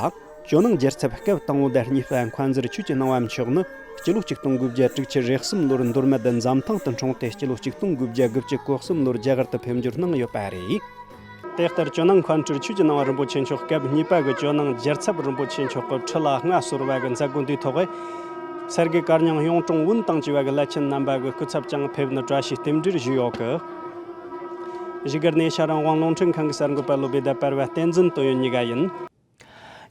ཇོ་ནང་རྒྱལ་ཚབ་སྐབས་དང་པོ་དང་གཉིས་པ་མཁན་ཟུར་ཆོས་ཀྱི་སྣང་བ་མཆོག་ནི་སྤྱི་ལོ་ཆིག་སྟོང་དགུ་བརྒྱ་དྲུག་ཅུ་རེ་གསུམ་ལོར་མདོ་སྨད་འཛམ་ཐང་དུ་འཁྲུངས་ཏེ་སྤྱི་ལོ་ཆིག་སྟོང་དགུ་བརྒྱ་དགུ་བཅུ་གོ་གསུམ་ལོར་རྒྱ་གར་དུ་ཕེབས་འབྱོར་གནང་ཡོད་པ་རེད། དེ་ལྟར་ཇོ་ནང་མཁན་སྤྲུལ་ཆོས་ཀྱི་སྣང་བ་རིན་པོ་ཆེ་མཆོག་སྐབས་གཉིས་པ་གི་ཇོ་ནང་རྒྱལ་ཚབ་རིན་པོ་ཆེ་མཆོག་གི་ཁྲི་ལ་མངའ་གསོལ་བ་གི་མཛད་སྒོ་འདིའི་ཐོག་གི་སེར་གི་དཀར་ཉང་གཡུང་དྲུང་བོན་དང་བཅས་པ་གི་བླ་ཆེན་རྣམ་པ་གི་སྐུ་ཚབ་ཀྱང་ཕེབས་ནས་བཀྲ་ཤིས་རྟེན་འབྲེལ་ཞུས་ཡོད་གི། བཞུགས་སྒར་ནས་ཤ་རང་དབང་རླུང་འཕྲིན་ཁང་གི་གསར་འགོད་པ་བློ་བདེ་ཟླ་བར་བ་བསྟན་འཛིན་དོན་ཡོད་གཉིས་ཀ་ཡིན།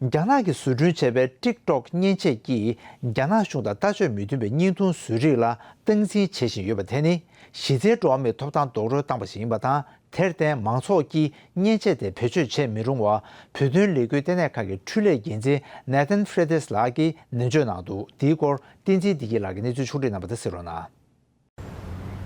རྒྱ་ནག་གིས་བཟོ་སྐྲུན་བྱས་པའི་ཊིག་ཊོག་མཉེན་ཆས་ཀྱིས་རྒྱ་ནག་གཞུང་དང་ལྟ་སྤྱོད་མི་མཐུན་པའི་བརྙན་ཐུང་བཟོ་རིགས་ལ་སྟངས་འཛིན་བྱེད་བཞིན་ཡོད་པ་དེ་ནི་གཞི་རྩའི་འགྲོ་བ་མིའི་ཐོབ་ཐང་རྡོག་རོལ་བཏང་བ་ཞིག་ཡིན་པ་དང་། དེར་བརྟེན་མང་ཚོགས་ཀྱིས་མཉེན་ཆས་དེ་བེད་སྤྱོད་བྱེད་མི་རུང་བ། བོད་དོན་ལས་འགུལ་ལྟེ་གནས་ཁང་གི་འཕྲུལ་ལས་འགན་འཛིན་Nathan Freitas་ལགས་ཀྱིས་ནན་བརྗོད་གནང་འདུག། འདིའི་སྐོར་བསྟན་འཛིན་བདེ་སྐྱིད་ལགས་ཀྱིས་གནས་ཚུལ་ཕྱོགས་སྒྲིག་གནང་བ་དེ་གསན་རོགས་གནང་།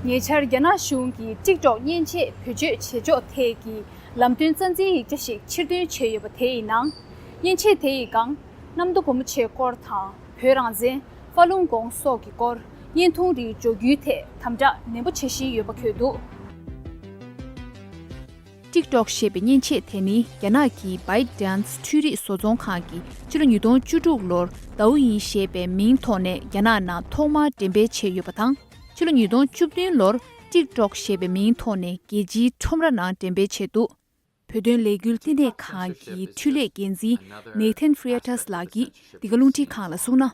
ཉེ་ཆར་རྒྱ་ནག་གཞུང་གིས་ཊིག་ཊོག་མཉེན་ཆས་བེད་སྤྱོད་བྱེད་ཕྱོགས་ཐད་ཀྱི་ལམ་སྟོན་རྩ་འཛིན་ཡིག་ཆ་ཞིག་ཕྱིར་འདོན་བྱས་ཡོད་པ་དེ་ཡི་ནང་། མཉེན་ཆས་དེ་ཡི་སྒང་གནམ་མདོ་སྒོ་མོ་ཆེའི་སྐོར་དང་བོད་རང་བཙན། ཧྥ་ལུང་ཀོང་སོགས་ཀྱི་སྐོར་བརྙན་ཐུང་རིགས་འཇོག་རྒྱུའི་ཐད་དམ་དྲག་ནན་པོ་བྱེད་བཞིན་ཡོད་པ་འཁོད་འདུག། ཊིག་ཊོག་ཞེས་པའི་མཉེན་ཆས་དེ་ནི་རྒྱ་ནག་གི་ByteDance འཕྲུལ་རིག་བཟོ་ཚོང་ཁང་གིས་ཕྱི་ལོ་ཉིས་སྟོང་བཅུ་དྲུག་ལོར་Douyin ཞེས་པའི་མིང་ཐོག་ནས་རྒྱ་ནག་ནང་ཐོག་མར་འགྲེམས་སྤེལ་བྱས་ཡོད་པ་དང་། ཕྱི་ལོ་ཉིས་སྟོང་བཅུ་བདུན་ལོར་ཊིག་ཊོག་ཞེས་པའི་མིང་ཐོག་ནས་རྒྱལ་སྤྱིའི་ཁྲོམ་ར་ནང་འགྲེམས་སྤེལ་བྱས་འདུག། བོད་དོན་ལས་འགུལ་ལྟེ་གནས་ཁང་གི་འཕྲུལ་ལས་འགན་འཛིན་Nathan Freitas ལགས་ཀྱིས་འདི་ག་རླུང་འཕྲིན་ཁང་ལ་གསུངས་ན།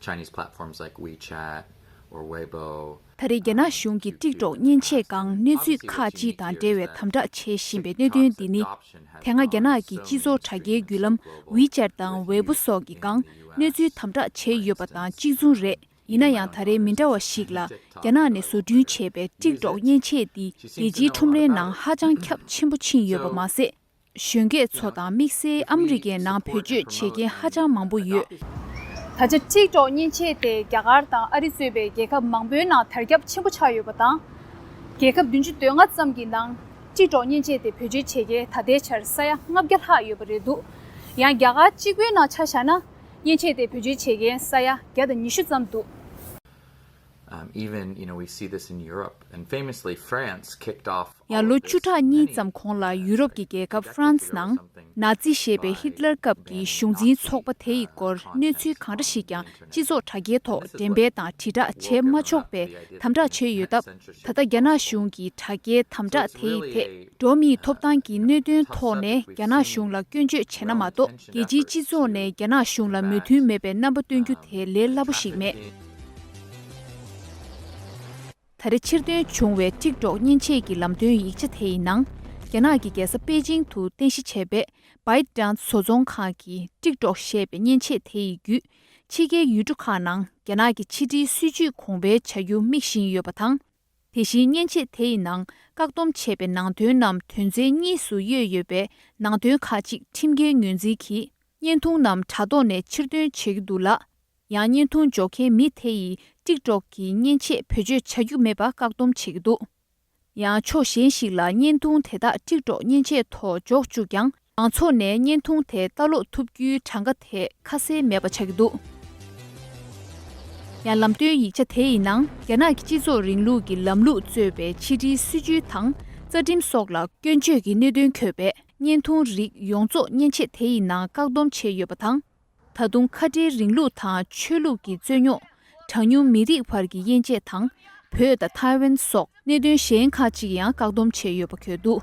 Chinese platforms like WeChat or Weibo. ད་རེས་རྒྱ་ནག་གཞུང་གིས་ཊིག་ཊོག་མཉེན་ཆས་སྒང་གནས་ཚུལ་ཁག་ཅིག་དང་འབྲེལ་བའི་དམ་དྲག་བྱེད་བཞིན་པའི་གནད་དོན་འདི་ནི། དེ་སྔ་རྒྱ་ནག་གི་སྤྱི་ཚོགས་དྲ་རྒྱའི་བརྒྱུད་ལམ་WeChat དང་Weibo སོགས་ཀྱི་སྒང་གནས་ཚུལ་དམ་དྲག་བྱས་ཡོད་པ་དང་གཅིག་མཚུངས་རེད། ཡིན་ན་ཡང་ད་རེས་མི་འདྲ་བ་ཞིག་ལ་རྒྱ་ནག་ནས་བཟོ་སྐྲུན་བྱས་པའི་ཊིག་ཊོག་མཉེན་ཆས་འདི་རྒྱལ་སྤྱིའི་ཁྲོམ་རའི་ནང་ཧ་ཅང་ཁྱབ་ཆེན་པོ་ཕྱིན་ཡོད་པ་མ་ཟད། གཞོན་སྐྱེས་ཚོ་དང་དམིགས་བསལ་ཨ་མི་རི་ཀའི་ནང་བེད་སྤྱོད་བྱེད་མཁན་ཧ་ཅང་མང་པོ་ཡོད། ད་ཆ་ཊིག་ཊོག་མཉེན་ཆས་དེ་རྒྱ་གར་དང་ཨ་རི་གཙོས་པའི་རྒྱལ་ཁབ་མང་པོའི་ནང་དར་ཁྱབ་ཆེན་པོ་ཆགས་ཡོད་པ་དང་། རྒྱལ་ཁབ་བདུན་ཅུ་དོན་ལྔ་ཙམ་གྱི་ནང་ཊིག་ཊོག་མཉེན་ཆས་དེ་བེད་སྤྱོད་བྱེད་མཁན་ད་ལྟའི་ཆར་ས་ཡ་ལྔ་བརྒྱ་ལྷག་ཡོད་པ་རེད་འདུག། ཡང་རྒྱ་གར་གཅིག་པུའི་ནང་ཆ་བཞག་ན། མཉེན་ཆས་དེ་བེད་སྤྱོད་བྱེད་མཁན་ས་ཡ་བརྒྱ་དང་ཉི་ཤུ་ཙམ་འདུག། Um, even, you know, we see this in Europe, and famously, France kicked off ཡང་ལོ་བཅུ་ཕྲག་གཉིས་ཙམ་གོང་ལ་ཡུ་རོབ་ཀྱི་རྒྱལ་ཁབ་ཧྥ་རན་སི་ནང་ནཱ་ཛི་ཞེས་པའི་ཧིཏ་ལར་སྐབས་ཀྱི་གཞུང་འཛིན་ཚོགས་པ་དེ་ཡི་སྐོར་གནས་ཚུལ་གང་འདྲ་ཞིག་ཀྱང་སྤྱི་ཚོགས་དྲ་རྒྱའི་ཐོག་འགྲེམས་སྤེལ་དང་དྲིལ་བསྒྲགས་བྱེད་མ་ཆོག་པའི་དམ་དྲག་བྱས་ཡོད་སྟབས། ད་ལྟ་རྒྱ་ནག་གཞུང་གིས་དྲ་རྒྱའི་དམ་དྲག་དེ་ཡི་ཐད་འགྲོ་བ་མིའི་ཐོབ་ཐང་གི་གནད་དོན་ཐོག་ནས་རྒྱ་ནག་གཞུང་ལ་སྐྱོན་བརྗོད་བྱས་ན་མ་གཏོགས། རྒྱལ་སྤྱིའི་སྤྱི་ཚོགས་ནས་རྒྱ་ནག་གཞུང་ལ་མོས་མཐུན་མེད་པའི་རྣམ་པ་སྟོན་རྒྱུ་དེ་ལས་སླ་པོ་ཞིག་མེད། ད་རེས་ཕྱིར་འདོན་བྱུང་བའི་ཊིག་ཊོག་མཉེན་ཆས་ཀྱི་ལམ་སྟོན་ཡིག་ཆ་དེ་ཡི་ནང་། རྒྱ་ནག་གི་རྒྱལ་ས་པེ་ཅིང་དུ་རྟེན་གཞི་བྱས་པའི་ByteDance བཟོ་ཚོང་ཁང་གིས་ཊིག་ཊོག་ཞེས་པའི་མཉེན་ཆས་དེ་ཡི་བརྒྱུད། ཕྱི་རྒྱལ་ཡུལ་གྲུ་ཁག་ནང་རྒྱ་ནག་གི་ཕྱི་དྲིལ་སྲིད་ཇུས་གོང་འཕེལ་བྱ་རྒྱུ་དམིགས་བཞིན་ཡོད་པ་དང་། དེ་བཞིན་མཉེན་ཆས་དེ་ཡི་ནང་བཀག་སྡོམ་བྱས་པའི་ནང་དོན་རྣམས་དོན་ཚན་གཉིས་སུ་དབྱེ་ཡོད་པའི་ནང་དོན་ཁག་ཅིག་ཁྲིམས་འགལ་ངོས་འཛིན་གྱིས་བརྙན་ཐུང་རྣམས་དྲ་ཐོག་ནས་ཕྱིར་འདོན་བྱེད་ཀྱི་འདུག་ལ། ཡང་བརྙན་ཐུང་འཇོག་མཁན་མི་དེ་ཡིས་ཊིག་ཊོག་གི་མཉེན་ཆས་བེད་སྤྱོད་བྱ་རྒྱུ་མེད་པ་བཀག་སྡོམ་བྱེད་ཀྱི་འདུག། ཡང་ཕྱོགས་གཞན་ཞིག་ལ་བརྙན་ཐུང་དེ་དག་ཊིག་ཊོག་མཉེན་ཆས་ཐོག་འཇོག་བཅུག་ཀྱང་། མང་ཚོགས་ནས་བརྙན་ཐུང་དེ་ལྟ་ཀློག་ཐུབ་རྒྱུའི་གྲངས་ཀ་དེ་ཁ་གསལ་མེད་པ་ཆགས་ཀྱི་འདུག། ཡང་ལམ་སྟོན་ཡིག་ཆ་དེ་ཡི་ནང་། རྒྱ་ནག་གི་སྤྱི་ཚོགས་རིང་ལུགས་ཀྱི་ལམ་ལུགས་གཙོས་པའི་ཕྱི་དྲིལ་སྲིད་ཇུས་དང་། རྩ་ཁྲིམས་སོགས་ལ་སྐྱོན་བརྗོད་ཀྱི་གནད་དོན་འཁོད་པའི་བརྙན་ཐུང་རིགས་ཡོངས་རྫོགས་མཉེན་ཆས་དེ་ཡི་ནང་བཀག་སྡོམ་བྱས་ཡོད་པ་དང་། ད་དུང་ཁ་བྲལ་རིང་ལུགས་དང་ཆོས་ལུགས་ཀྱི་རྩོད་རྙོག་གྲངས་ཉུང་མི་རིགས་བར་གྱི་དབྱེ་འབྱེད་དང་། བོད་དང་ཐའེ་ཝན་སོགས་གནད་དོན་གཞན་ཁག་ཅིག་ཡང་བཀག་སྡོམ་བྱས་ཡོད་པ་འཁོད་འདུག།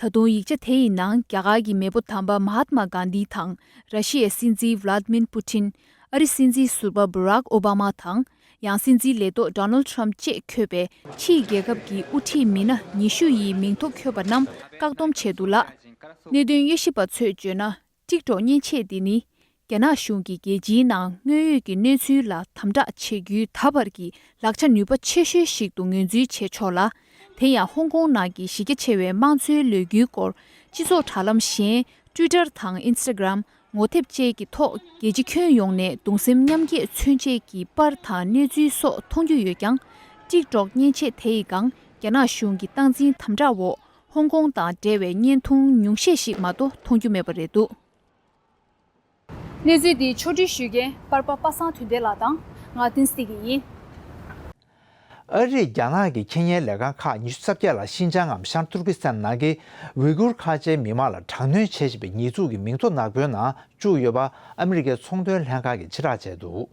ད་དུང་ཡིག་ཆ་དེ་ཡི་ནང་རྒྱ་གར་གྱི་མེས་པོ་དམ་པ་མ་ཧཱཏ་མ་གྷན་དྷི་དང་། ར་ཤི་ཡའི་སྲིད་འཛིན་ཝ་ལཱད་མིར་པུ་ཏིན། ཨ་རི་སྲིད་འཛིན་ཟུར་པ་བྷ་རག་ཨོ་བྷ་མ་དང་། ཡང་སྲིད་འཛིན་ལས་ཐོག་ཌོ་ནལ་ཊམ་བཅས་འཁོད་པའི་ཕྱིའི་རྒྱལ་ཁབ་ཀྱི་དབུ་ཁྲིད་མི་སྣ་ཉི་ཤུ་ཡི་མིང་ཐོ་འཁོད་པ་རྣམས་བཀག་སྡོམ་བྱས་འདུག་ལ། གནད་དོན་དབྱེ་ཞིབ་པ་ཚོས་བརྗོད་ན། ཊིག་ཊོག་མཉེན་ཆས་འདི་ནི། རྒྱ་ནག་གཞུང་གིས་རྒྱལ་སྤྱིའི་ནང་དངོས་ཡོད་ཀྱི་གནས་ཚུལ་ལ་དམ་དྲག་བྱེད་རྒྱུའི་ད་བར་གྱི་ལག་ཆ་ནུས་པ་ཆེ་ཤོས་ཤིག་ཏུ་ངོས་འཛིན་བྱས་ཆོག་ལ། དེ་ཡང་ཧོང་ཀོང་ནང་གི་གཞི་རྒྱ་ཆེ་བའི་དམངས་གཙོའི་ལས་འགུལ་སྐོར་སྤྱི་ཚོགས་དྲ་ལམ་གཞན་Twitter དང་Instagram ངོ་དེབ་བཅས་ཀྱི་ཐོག་རྒྱལ་སྤྱི་ཁྱོན་ཡོངས་ནས་གདུང་སེམས་མཉམ་སྐྱེད་མཚོན་ཆེད་ཀྱི་པར་དང་གནས་ཚུལ་སོགས་མཐོང་རྒྱུ་ཡོད་ཀྱང་། ཊིག་ཊོག་མཉེན་ཆས་དེ་ཡི་སྒང་རྒྱ་ནག་གཞུང་གི་སྟངས་འཛིན་དམ་དྲག་འོག་ཧོང་ཀོང་དང་འབྲེལ་བའི་བརྙན་ཐུང་ཉུང་ཤས་ཤིག་མ་གཏོགས་མཐོང་རྒྱུ་མེད་པ་རེད་འདུག། གནས་ཚུལ་འདི་ཕྱོགས་སྒྲིག་ཞུ་མཁན་པར་པ་པ་སངས་དོན་ལྡན་ལགས་དང་ང་བསྟན་འཛིན་བདེ་སྐྱིད་ཡིན། ཨ་རིས་རྒྱ་ནག་གི་ཁེ་ཉེན་ལས་ཁང་ཁག་ཉི་ཤུ་རྩ་བརྒྱད་ལ་ཤིན་ཅང་ངམ་ཤར་ཏུར་ཀི་སི་ཐན་ནང་གི་ཝི་གུར་ཁ་ཆེའི་མི་མང་ལ་དྲག་གནོན་བྱེད་བཞིན་པའི་ཉེས་འཛུགས་ཀྱི་མིང་ཐོ་ནག་པོའི་ནང་བཅུག་ཡོད་པ་ཨ་མི་རི་ཀའི་ཚོང་དོན་ལྷན་ཁང་གིས་ཕྱིར་བསྒྲགས་བྱས་འདུག།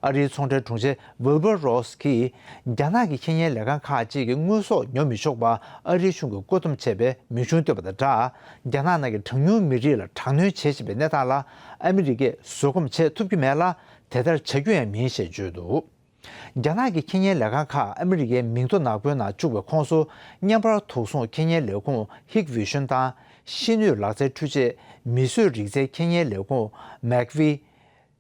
ཨ་རིའི་ཚོང་འབྲེལ་དྲུང་ཆེ་ཝིལ་བར་རོ་སི་གིས། རྒྱ་ནག་གི་ཁེ་ཉེན་ལས་ཁང་ཁག་ཅིག་གིས་དངོས་ཟོག་ཉོ་མི་ཆོག་པར་ཨ་རིའི་གཞུང་གིས་བཀོད་འདོམས་བྱས་པའི་མིང་གཞུང་བཏོན་པ་དང་སྦྲགས། རྒྱ་ནག་ནང་གི་གྲངས་ཉུང་མི་རིགས་ལ་དྲག་གནོན་བྱེད་བཞིན་པའི་གནས་སྟངས་ལ་ཨ་མི་རི་ཀས་བཟོད་སྒོམ་བྱེད་ཐུབ་ཀྱི་མེད་ལ། དེ་ལྟར་བྱ་རྒྱུ་ཡང་མིན་ཞེས་བརྗོད་འདུག་རྒྱ་ནག་གི་ཁེ་ཉེན་ལས་ཁང་ཁག་ཨ་མི་རི་ཀའི་མིང་ཐོ་ནག་པོའི་ནང་བཅུག་པའི་ཁོངས་སུ། བརྙན་པར་དུག་སྲུང་ཁེ་ཉེན་ལས་ཁུངས་Hikvision དང་། ཤེས་ནུས་ལག་རྩལ་འཕྲུལ་ཆས་མིས་བཟོས་རིག་རྩལ་ཁེ་ཉེན་ལས་ཁུངས་Macvi།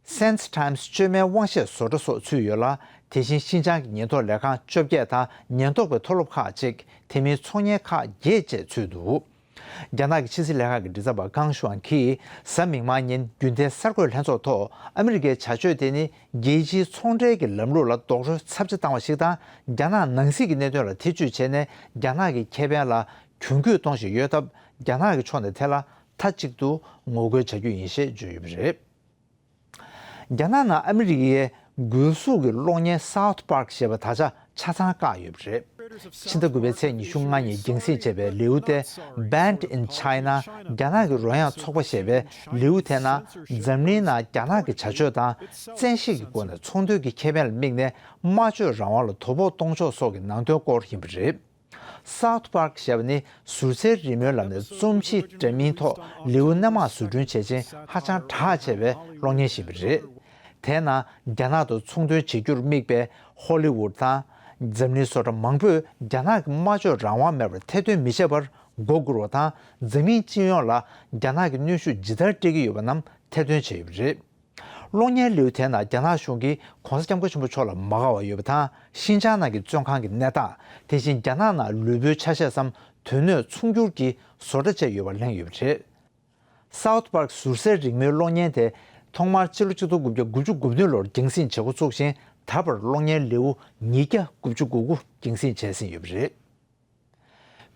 Sense Times བཅོས་མའི་དབང་ཤེད་བཟོ་གྲྭ་སོགས་ཚུད་ཡོད་ལ། དེ་བཞིན་ཤིན་ཅང་གི་ཉེན་རྟོག་ལས་ཁང་བཅོ་བརྒྱད་དང་ཉེན་རྟོག་པའི་མཐོ་སློབ་ཁག་ཅིག་དེ་མིན་ཚོང་གཉེར་ཁག་བརྒྱད་བཅས་ཚུད་འདུག་རྒྱ་ནག་གི་ཕྱི་སྲིད་ལྷན་ཁང་གི་མགྲིན་ཚབ་པ་ཀང་ཤུའན་གྱིས་གཟའ་མིག་དམར་ཉིན་རྒྱུན་ལྡན་གསར་འགོད་ལྷན་ཚོགས་ཐོག་ཨ་མི་རི་ཀའི་བྱ་སྤྱོད་དེ་ནི་རྒྱལ་སྤྱིའི་ཚོང་འབྲེལ་གྱི་ལམ་ལུགས་ལ་རྡོག་རོལ་ཚབས་ཆེ་བཏང་བ་ཞིག་དང་། རྒྱ་ནག་ནང་སྲིད་ཀྱི་གནད་དོན་ལ་ཐེ་བྱུས་བྱས་ནས་རྒྱ་ནག་གི་ཁེ་ཕན་ལ་གྱོང་གུད་གཏོང་བཞིན་ཡོད་སྟབས། རྒྱ་ནག་གི་ཕྱོགས་ནས་དེ་ལ་མཐའ་གཅིག་ཏུ་ངོ་རྒོལ་བྱ་རྒྱུ་ཡིན་ཞེས་བརྗོད་ཡོད་པ་རེད། རྒྱ་ནག་ནང་ཨ་མི་རི་ཀའི་སྒོས་ཟུར་གྱི་གློག་བརྙན་South Park ཞེས་པ་ད་ཆ་ཆ་ཚང་བཀག་ཡོད་པ་རེད། ཕྱི་ཟླ་དགུ་པའི་ཚེས་ཉི་ཤུ་ལྔ་ཉིན་རྒྱང་སྲིང་བྱས་པའི་ལེའུ་སྟེ། Banned in China། རྒྱ་ནག་གི་རོལ་དབྱངས་ཚོགས་པ་ཞེས་པའི་ལེའུ་དེ་ནང་། འཛམ་གླིང་ནང་རྒྱ་ནག་གི་བྱ་སྤྱོད་དང་། བཙན་ཤེད་ཀྱི་སྒོ་ནས་ཚོང་དོན་གྱི་ཁེ་ཕན་ལ་དམིགས་ནས་སྨྲ་བརྗོད་རང་དབང་ལ་དོ་ཕོག་གཏོང་ཕྱོགས་སོགས་ཀྱི་ནང་དོན་སྐོར་ཡིན་པ་རེད། South Park ཞེས་པ་ནི་ཟུར་འཛུལ་རིང་མོའི་ལམ་ནས་རྩོམ་གཞི་འདྲ་མིན་ཐོག་ལེའུ་སྣ་མང་བཟོ་སྐྲུན་བྱེད་ཆེད་ཧ་ཅང་གྲགས་ཆེ་བའི་གློག་བརྙན་ཞིག་རེད། དེས་ན་རྒྱ་ནག་དང་ཚོང་དོན་བྱེད་རྒྱུར་དམིགས་པའི་ཧོ་ལི་ཝུད་དང་། འཛམ་གླིང་བཟོ་གྲྭ་མང་པོས་རྒྱ་ནག་གི་སྨྲ་བརྗོད་རང་དབང་མེད་པར་ཐེར་འདོན་མི་བྱེད་པར་མགོ་སྒུར་བ་དང་། འཛམ་གླིང་སྤྱི་ཡོངས་ལ་རྒྱ་ནག་གི་གནོན་ཤུགས་ཇི་ལྟར་སྤྲད་ཀྱི་ཡོད་པ་རྣམས་ཐེར་འདོན་བྱས་ཡོད་པ་རེད། གློག་བརྙན་ལེའུ་དེའི་ནང་རྒྱ་ནག་གཞུང་གིས་༧གོང་ས་༧སྐྱབས་མགོན་ཆེན་པོ་མཆོག་ལ་མ་དགའ་བ་ཡོད་པ་དང་། ཤིན་ཅང་ནང་གི་བཙོན་ཁང་གི་གནས་སྟངས། དེ་བཞིན་རྒྱ་ནག་ནང་ལུས་པོའི་ཆ་ཤས་སམ་དོན་སྣོད་ཚོང་སྒྱུར་གྱི་བཟོ་གྲྭ་བཅས་ཡོད་པ་གླེང་ཡོད་པ་རེད། South Park ཟུར་འཛུལ་རིང་མོའི་གློག་བརྙན་དེ་ཐོག་མར་ཕྱི་ལོ་ཆིག་སྟོང་དགུ་བརྒྱ་དགུ་བཅུ་གོ་གཉིས་ལོར་རྒྱང་སྲིང་བྱེད་འགོ་ཚུགས་ཤིང་། ད་བར་གློག་བརྙན་ལེའུ་ཉིས་བརྒྱ་དགུ་བཅུ་གོ་དགུ་རྒྱང་སྲིང་བྱས་ཟིན་ཡོད་པ་རེད།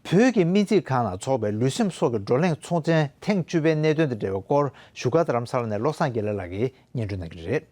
བོད་ཀྱི་སྨན་རྩིས་ཁང་ནང་འཚོགས་པའི་ལུས་སེམས་སྲོག་གི་བགྲོ་གླེང་ཚོགས་ཆེན་ཐེངས་བཅུ་པའི་གནད་དོན་དང་འབྲེལ་བའི་སྐོར་བཞུགས་སྒར་རྡ་རམ་ས་ལ་ནས་བློ་བཟང་དགེ་ལེགས་ལགས་ཀྱིས་སྙན་སྒྲོན་གནང་གི་རེད།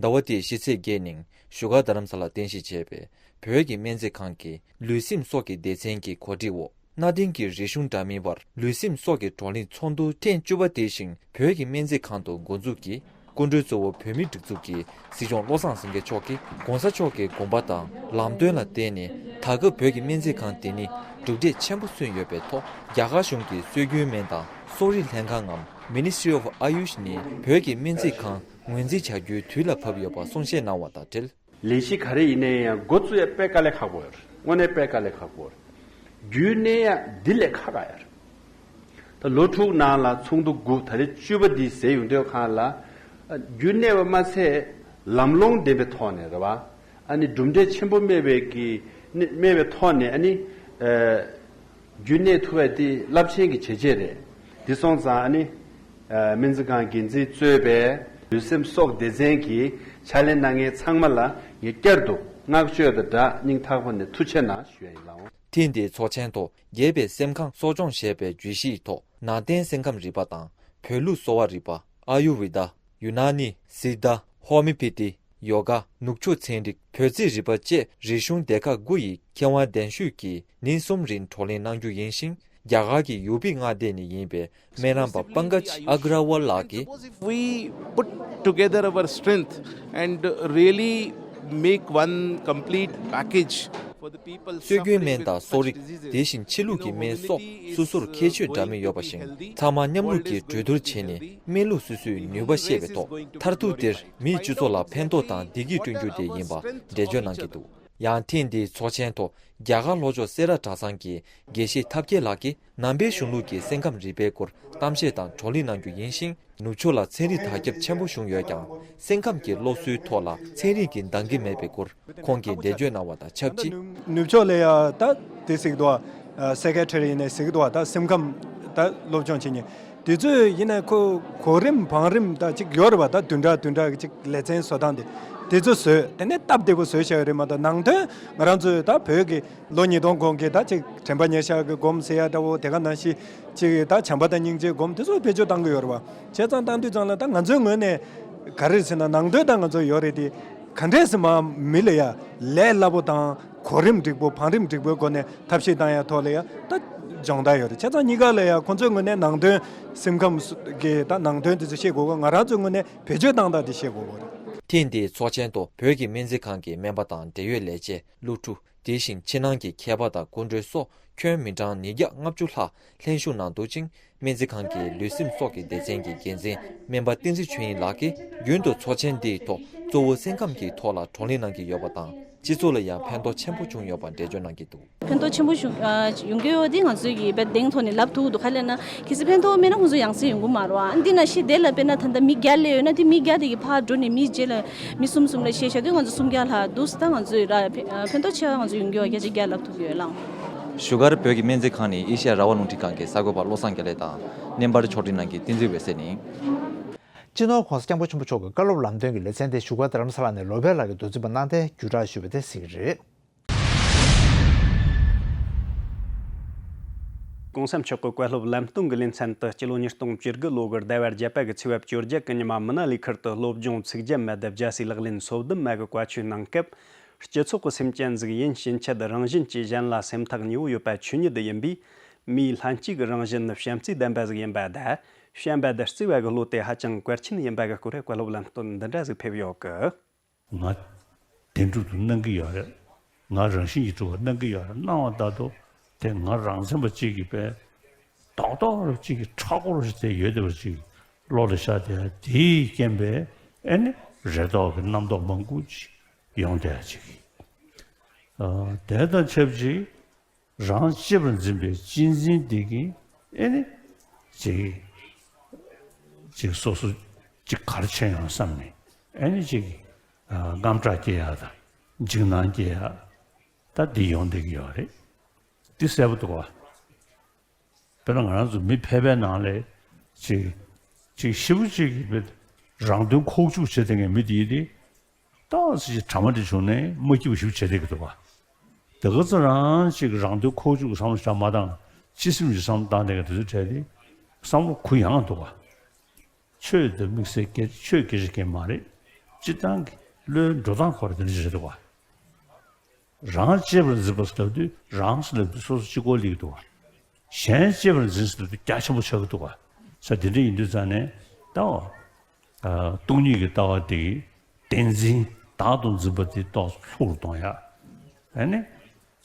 ཟླ་བ་འདིའི་ཕྱི་ཚེས་བརྒྱད་ཉིན་བཞུགས་སྒར་རྡ་རམ་ས་ལར་རྟེན་གཞི་བྱས་པའི་བོད་ཀྱི་སྨན་རྩིས་ཁང་གི་ལུས་སེམས་སྲོག་གི་སྡེ་ཚན་གྱི་གོ་སྒྲིག་འོག་གནའ་དེང་གི་རིག་གཞུང་འདྲ་མིན་བར་ལུས་སེམས་སྲོག་གི་བགྲོ་གླེང་ཚོགས་འདུ་ཐེངས་བཅུ་པ་དེ་བཞིན་བོད་ཀྱི་སྨན་རྩིས་ཁང་དུ་འགོ་འཛུགས་ཀྱིས། སྐུ་མགྲོན་གཙོ་བོ་བོད་མིའི་སྒྲིག་འཛུགས་ཀྱི་སྲིད་སྐྱོང་བློ་བཟང་སེང་གེ་མཆོག་གིས་༧གོང་ས་མཆོག་གི་དགོངས་པ་དང་ལམ་སྟོན་ལ་བརྟེན་ནས། ད་སྐབས་བོད་ཀྱི་སྨན་རྩིས་ཁང་དེ་ཉིད་གྲུབ་འབྲས་ཆེན་པོ་སོན་ཡོད་པའི་ཐོག་རྒྱ་གར་གཞུང་གི་སྲོལ་རྒྱུན་སྨན་དང་སྲོག་རིགས་ལྷན་ཁང་ངམ་Ministry of Ayush ནི་བོད་ཀྱི་སྨན་རྩིས་ཁང་ངོས་འཛིན་བྱ་རྒྱུའི་དུས་ལ་བབ་ཡོད་པ་གསུང་བཤད་གནང་བ་དང་འབྲེལ། ལས་གཞི་ག་རེ་ཡིན་ནའི་ཡང་འགོ་བཙུགས་ཡ་དཔེ་དཀའ་ལས་ཁག་པོ་ཡོད་རེད། དངོས་གནས་དཔེ་དཀའ་ལས་ཁག་པོ་རེད། རྒྱུན་གནས་ཡ་འདི་ལས་ཁག་ཁག་ཡོད་རེད། ད་ལོ་དྲུག་ནང་ལ་ཚོགས་འདུ་དགུ་ད་རེས་བཅུ་པ་འདི་ཟེར་ཡོང་དུས་སྒང་ལ། རྒྱུན་གནས་པ་མ་ཚད་ལམ་ལྷོང་ལྡན་པའི་ཐོག་ནས་རེད་བ། ཨ་ནི་གྲུབ་འབྲས་ཆེན་པོ་སྨྲས་པའི་གི་སྨྲས་པའི་ཐོག་ནས་ཨ་ནི། རྒྱུན་གནས་ཐུབ་པ་དེ་རླབས་ཆེན་གྱི་བྱས་རྗེས་རེད། དེ་སོང་ཙང་ཨ་ནི། སྨན་རྩིས་ཁང་འགན་འཛིན་གཙོས་པའི་ལུས་སེམས་སྲོག་སྡེ་ཚན་གྱི་ཕྱག་ལས་གནང་མཁན་ཚང་མ་ལ་ངས་བསྐྱར་དུ་བསྔགས་བརྗོད་དང་སྦྲགས་སྙིང་ཐག་པ་ནས་ཐུགས་རྗེ་གནང་ཞུ་ཡ་ཡིན་ལགས། ཐེངས་འདིའི་ཚོགས་ཆེན་ཐོག་རྒྱས་པའི་སེམས་ཁམས་གསོ་སྦྱོང་ཞེས་པའི་བརྗོད་གཞིའི་ཐོག་ནང་བསྟན་སེམས་ཁམས་རིག་པ་དང་བོད་ལུགས་གསོ་བ་རིག་པ། ཨ་ཡུར་ཝེ་ད། ཡུ་ན་ནི། སིད་ད། ཧོ་མི་ཕི་ཏི། ཡོ་ག་ནུབ་ཕྱོགས་ཚན་རིག་བོད་རྩིས་རིག་པ་བཅས་རིག་གཞུང་སྡེ་ཁག་དགུ་ཡི་མཁས་དབང་གདན་ཞུས་ཀྱིས་ཉིན་གསུམ་རིང་བགྲོ་གླེང་གནང་རྒྱུ་ཡིན་ཞིང་། རྒྱ་གར་གྱི་ཡུ་པི་མངའ་སྡེ་ནས་ཡིན་པའི་སྨན་རམས་པ་པང་ཀ་ཇ་ཨ་གྲ་ཝལ་ལགས་ཀྱིས། We put together our strength and really make one complete package for the people སྲོལ་རྒྱུན་སྨན་དང་གསོ་རིག་དེ་བཞིན་ཕྱི་ལུགས་ཀྱི་སྨན་སོགས་སོ་སོར་ཁྱད་ཆོས་འདྲ་མིན་ཡོད་པ་བཞིན་ཚང་མ་མཉམ་རུབ་ཀྱིས་གྲོས་བསྡུར་བྱས་ནས་སྨན་ལུགས་སོ་སོའི་ནུས་པ་ཤེས་པའི་ཐོག་མཐར་ཐུག་དེར་མིའི་སྤྱི་ཚོགས་ལ་ཕན་ཐོགས་དང་བདེ་སྐྱིད་བསྐྲུན་རྒྱུ་དེ་ཡིན་པ་འགྲེལ་བརྗོད་གནང་གི་འདུག་ཡང་ཐེངས་འདིའི་ཚོགས་ཆེན་ཐོག་རྒྱ་གར་ལྷོ་ཕྱོགས་སེ་ར་གྲྭ་ཚང་གི་དགེ་བཤེས་ཐབས་མཁས་ལགས་ཀྱིས་ནང་པའི་གཞུང་ལུགས་ཀྱི་སེམས་ཁམས་རིག་པའི་སྐོར་གཏམ་བཤད་དང་བགྲོ་གླེང་གནང་རྒྱུ་ཡིན་ཞིང་། ནུབ་ཕྱོགས་ལ་ཚན་རིག་དར་ཁྱབ་ཆེན་པོ་བྱུང་ཡོད་ཀྱང་། སེམས་ཁམས་ཀྱི་སློབ་གསོའི་ཐོག་ལ་ཚན་རིག་གི་འདང་གི་མེད་པའི་སྐོར་ཁོང་གིས་འགྲེལ་བརྗོད་གནང་བ་དང་ཆབས་ཅིག་ནུབ་ཕྱོགས་ལ་ཡ་ད་དེ་ཟེར་གི་འདུག་བ། སེ་ཀེ་ཊ་རི་ཡིན་ནའི་ཟེར་གི་འདུག་བ། ད་སེམས་ཁམས་ད་སློབ་སྦྱོང་བྱེད་མཁན་དེ་ཚོས་ཡིན་ནའི་ཁོ་གོ་རིམ་བང་རིམ་ད་ཅིག་ཡོད་རེད་བ། ད་བདུན་ཕྲག་བདུན་ཕྲག་གི་ཅིག་ལེ་ཚན་བཟོ་སྟངས་དེ་དེ་ཚོ་བཟོས། དེ་ནས་སྟབས་བདེ་པོ་བཟོས་བཞག་ཡོད་རེད་མ་གཏོགས་ནང་དོན་ང་རང་ཚོས་ད་བོད་ཀྱི་ལོ་ཉིས་སྟོང་གོང་གི་ད་ཅིག་དྲན་པ་ཉེར་བཞག་གི་སྒོམ་ཟེར་ཡ་འདྲ་བོ། དེ་ག་ནང་བཞིན་ཅིག་ད་བྱམས་པ་དང་སྙིང་རྗེའི་སྒོམ་དེ་ཚོ་བེད་སྤྱོད་བཏང་གི་ཡོད་རེད་བ། བྱས་ཙང་བཏང་དུས་ཙང་ལ་ད་ང་ཚོའི་ངོས་ནས་ག་རེ་ཟེར་ན་ནང་དོན་ད་ང་ཚོ་ཡོད་རེད་དེ། ག་འདྲས་སེ་མ་མི་ལ་ཡ་ལས་སླ་པོ་དང་གོ་རིམ་འགྲིག་པོ་བང་རིམ་འགྲིག་པོའི་སྒོ་ནས་ཐབས་ཤེས་བཏང་ཡ་ཐོག་ལ་ཡ་ད་སྦྱོང་བརྡར་ཡོད་རེད། བྱས་ཙང་གཉིས་ཀ་ལ་ཡ་ཁོང་ཚོའི་ངོས་ནས་ནང་དོན་སེམས་ཁམས་ཀྱི་ད་ནང་དོན་དེ་ཚོ་ཤེས་དགོས་གོ། ང་རང་ཚོའི་ངོས་ནས་བེད་སྤྱོད་བཏང་སྟངས་དེ་ཤེས་དགོས་གོ་རེད། ཐེངས་འདིའི་ཚོགས་ཆེན་ཐོག་བོད་ཀྱི་སྨན་རྩིས་ཁང་གི་སྨན་པ་དང་འབྲེལ་ཡོད་ལས་བྱེད། སློབ་ཕྲུག་དེ་བཞིན་ཕྱི་ནང་གི་མཁས་པ་དང་སྐུ་མགྲོན་སོགས་ཁྱོན་མི་གྲངས་ཉིས་བརྒྱ་ལྔ་བཅུ་ལྷག་ལྷན་ཞུགས་གནང་འདུག་ཅིང་། སྨན་རྩིས་ཁང་གི་ལུས་སེམས་སྲོག་གི་སྡེ་ཚན་གྱི་འགན་འཛིན་སྨན་པ་བསྟན་འཛིན་ཆོས་དབྱིངས་ལགས་ཀྱིས་རྒྱུན་དུ་ཚོགས་ཆེན་འདིའི་ཐོག་གཙོ་བོ་སེམས་ཁམས་ཀྱི་ཐོག་ལ་བགྲོ་གླེང་གནང་གི་ཡོད་པ་དང་། སྤྱི་ཚོགས་ལ་ཡང་ཕན་ཐོགས་ཆེན་པོ་བྱུང་ཡོད་པ་འགྲེལ་བརྗོད་གནང་གི་འདུག། ཕན་ཐོགས་ཆེན་པོ་བྱུང་། ཨ། ཡོང་གི་ཡོད་དེ་ང་ཚོས་ཀྱི་དཔེ་གདེང་ཐོག་ནས་ལབ་ཐུབ་འདུག། ག་ལབ་ན་གལ་སྲིད་ཕན་ཐོགས་མེད་ན་ཁོང་ཚོ་ཡང་སེ་ཡོང་གི་མ་རེད་བ། འདི་ན་ཤི་དེ་ལ་དཔེར་ན་ད་ལྟ་མི་བརྒྱ་སླེབས་ཡོད་ན་དེ་མི་བརྒྱ་དེ་གི་ཕར་འགྲོ་ནས་མི་བརྒྱ་ལ་མི་གསུམ་གསུམ་ལ་བཤད་བྱ་དུས་ང་ཚོ་སུམ་བརྒྱ་ལྷག་འདུག་ཟེར། ད་ང་ཚོས་ར་ཕན་ཕན་ཐོགས་ཆེ་བ་ང་ཚོ་ཡོང་གི་ཡོད། བརྒྱ་ཆ་བརྒྱ་ལབ་ཐུབ་ཡོད་ལགས། བཞུགས་སྒར་བོད་ཀྱི་སྨན་རྩིས་ཁང་ནས་ཨེ་ཤ་ཡ་རང་དབང་རླུང་འཕྲིན་ཁང་གི་གསར་འགོད་པ་བློ་བཟང་དགེ་ལེགས་དང་། བརྙན་པར་ཕྱོགས་སྒྲིག་གནང་མཁན་བསྟན་འཛིན་འོད་ཟེར་ནི། སྤྱི་ནོར་༧གོང་ས་༧སྐྱབས་མགོན་ཆེན་པོ་མཆོག་གི་བཀའ་སློབ་ལམ་སྟོན་གྱི་ལེ་ཚན་དེ་བཞུགས་སྒར་རྡ་རམ་ས་ལ་ནས་ལོ་པཎ་ལགས་ཀྱིས་མདོ་འཛིན་པ་གནང་སྟེ་བརྒྱུད་བསྒྲགས་ཞུས་པ་དེ་གཟིགས་ཀྱི་རེད། ༸གོང་ས་མཆོག་གི་བཀའ་སློབ་ལམ་སྟོན་གྱི་ལེ་ཚན་དུ་སྤྱི་ལོ་ཉིས་སྟོང་བཅུ་དགུ་ལོ་གི་ཟླ་བ་བརྒྱད་པ་གི་ཚེས་པ་བཅོ་བརྒྱད་གི་ཉི་མ་མ་ན་ལི་ཁུལ་དུ་སློབ་སྦྱོང་ཚིག་བརྒྱད་མ་དང་རྒྱལ་སྲས་ལག་ལེན་སོ་བདུན་མ་གི་བཀའ་ཆོས་གནང་སྐབས། སྤྱི་ཚོགས་ཀྱི་སེམས་ཅན་ཟིག་ཡིན་ཕྱིན་ཆད་རང་བཞིན་གྱིས་གཞན་ལ་སེམས་ཐག་ཉེ་བོ་ཡོད་པ་ཆོས་ཉིད་ཡིན་པས། མིའི་ལྷན་སྐྱེས་ཀྱི་རང་བཞིན་ནི་བྱམས་བརྩེའི་ལྡན་པ་ཟིག་ཡིན་པ་དང་། བྱམས་པ་དང་བརྩེ་བ་གི་བློ་དེ་ཧ་ཅང་གལ་ཆེན་ཡིན་པ་གི་སྐོར་བཀའ་སློབ་ལམ་སྟོན་འདི་འདྲ་ཟིག་ཕེབས་ཡོད་གི། ང་བདེན་གྲུབ་ཏུ་སྣང་གི་ཡོད་རེད། ང་རང་བཞིན་གྱིས་གྲུབ་པ་སྣང་གི་ཡོད་རེད། སྣང་བ་ལྟར་དུ་དེ་ང་རང་མཚན་པ་གཅིག་གིས་པས་རྡོག་རྡོག་རུ་གཅིག་གིས་མཁྲེགས་པོ་རུ་དེ་ཡོད་བསྡད་པ་ཅིག་བློ་ལ་ཤར་ཏེ། དེའི་རྐྱེན་པས་ཨེ་ནི་རེ་དོགས་ཀྱི་རྣམ་རྟོག་མང་པོ་ཅིག་ཡོང་བསྡད་ཅིག། ཨ། དེ་དང་ཆབས་ཅིག་རང་གཅེས་པར་འཛིན་པའི་གཅེས་འཛིན་དེ་གིས་ཨེ་ནི་ཅིག་ཅིག་སོ་སོ་ཅིག་ག་རེ་བྱས་ཡོང་བསམ་ནས་ཨེ་ནི་ཅིག་ཨ། དངངས་སྐྲག་སྐྱེ་ཡ་དང་འཇིགས་སྣང་སྐྱེ་ཡ། ད་འདི་ཡོང་བསྡད་ཀྱི་ཡོད་རེད། འདི་གསལ་པོ་འདུག་བ། དཔེར་ན་ང་རང་ཚོ་མི་ཕལ་པའི་ནང་ལ་ཅིག་ཅིག་ཞེ་པོ་ཅིག་གིས་རང་དོན་ཁོག་བཅུག་བྱེད་བསྡད་མཁན་མི་དེ་ཡིན་ཏེ། ཏོག་ཙམ་ཅིག་དྲ་མ་འདྲ་བྱུང་ནས་མ་སྐྱིད་པ་ཞེ་པོ་བྱེད་བསྡད་ཀྱི་འདུག་བ། དེ་ག་ཚོད་རང་ཅིག་རང་དོན་ཁོག་བཅུག་གི་བསམ་བློ་བྱ་མ་བཏང་། སྤྱི་སེམས་ཀྱི་བསམ་བློ་བཏང་བསྡད་མཁན་དེ་ཚོའི་གྲས་དེ་བསམ་བློ་གུ་ཡངས་འདུག་བ། ཆོས་དང་དམིགས་བསལ་སྐད་ཆ་ཆོས་སྐད་ཆ་སྐད་མ་རེད། སྤྱིར་བཏང་གི་བློའི་འགྲོ་སྟངས་སྐོར་དེ་འདྲ་ཞིག་རེད་འདུག་བ། རང་གཅེས་པར་འཛིན་པ་ཟེར་ལབ་དུས་རང་ཟེར་ལབ་དུས་སོ་སོ་གཅིག་པོ་སླེབས་ཀྱི་འདུག་བ། གཞན་གཅེས་པར་འཛིན་ཟེར་ལབ་དུས་རྒྱ་ཆེན་པོ་ཆགས་ཀྱི་འདུག་བ། ས་དེ་འདྲ་ཡིན་དུས་ཙང་ནས་ད་བ། ཨ། སྟོང་ཉིད་ཀྱི་ལྟ་བ་དེ་གིས་བདེན་འཛིན་བདག་ཏུ་འཛིན་པ་དེ་ཏོག་ཙམ་ལྷུག་རུ་གཏོང་ཡ། ཨ་ནི།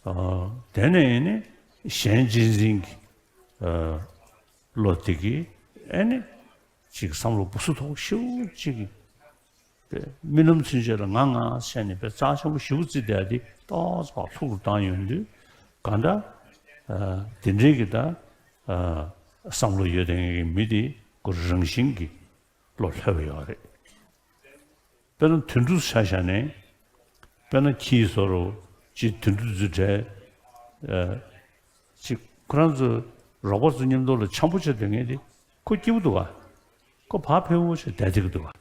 ཨ། དེ་ནས་ཨ་ནི་གཞན་གཅེས་འཛིན་གྱི་ཨ། བློ་དེ་གིས་ཨ་ནི་ཅིག་བསམ་བློ་སྦུ་སུ་ཐོག་ཤུགས་ཅིག་གིས་རྨི་ལམ་ཚུན་ཆད་ལ་ང་ང་བྱས་ནས་དཔེ་རྩ་ཆེན་པོ་ཞེ་པོ་བརྩིས་བསྡད་དེ་ཏོག་ཙམ་ལྷུག་རུ་བཏང་ཡོང་དུས་གང་ལྟར་ཨ། དེ་འདྲའི་གི་ད་ཨ། བསམ་བློ་ཡོད་མཁན་གྱི་མི་དེ་ཁོ་རང་བཞིན་གྱིས་བློ་ལྷོད་པ་ཡོད་རེད། དཔེར་ན་དུད་འགྲོ་ཆ་བཞག་ནས། དཔེར་ན་ཁྱི་སོགས་རུ་ཅིག་དུད་འགྲོ་ཚོའི་གྲས། ཨ། ཅིག་ཁོ་རང་ཚོ་རོགས་པ་ཚོ་མཉམ་དུ་ལ་འཆམ་པོ་བྱས་བསྡད་མཁན་དེ་ཁོ་སྐྱིད་པོ་འདུག་ག། ཁོ་བག་ཕེབས་པོ་བྱས་བསྡད་བསྡད་ཀྱི་འདུག་ག།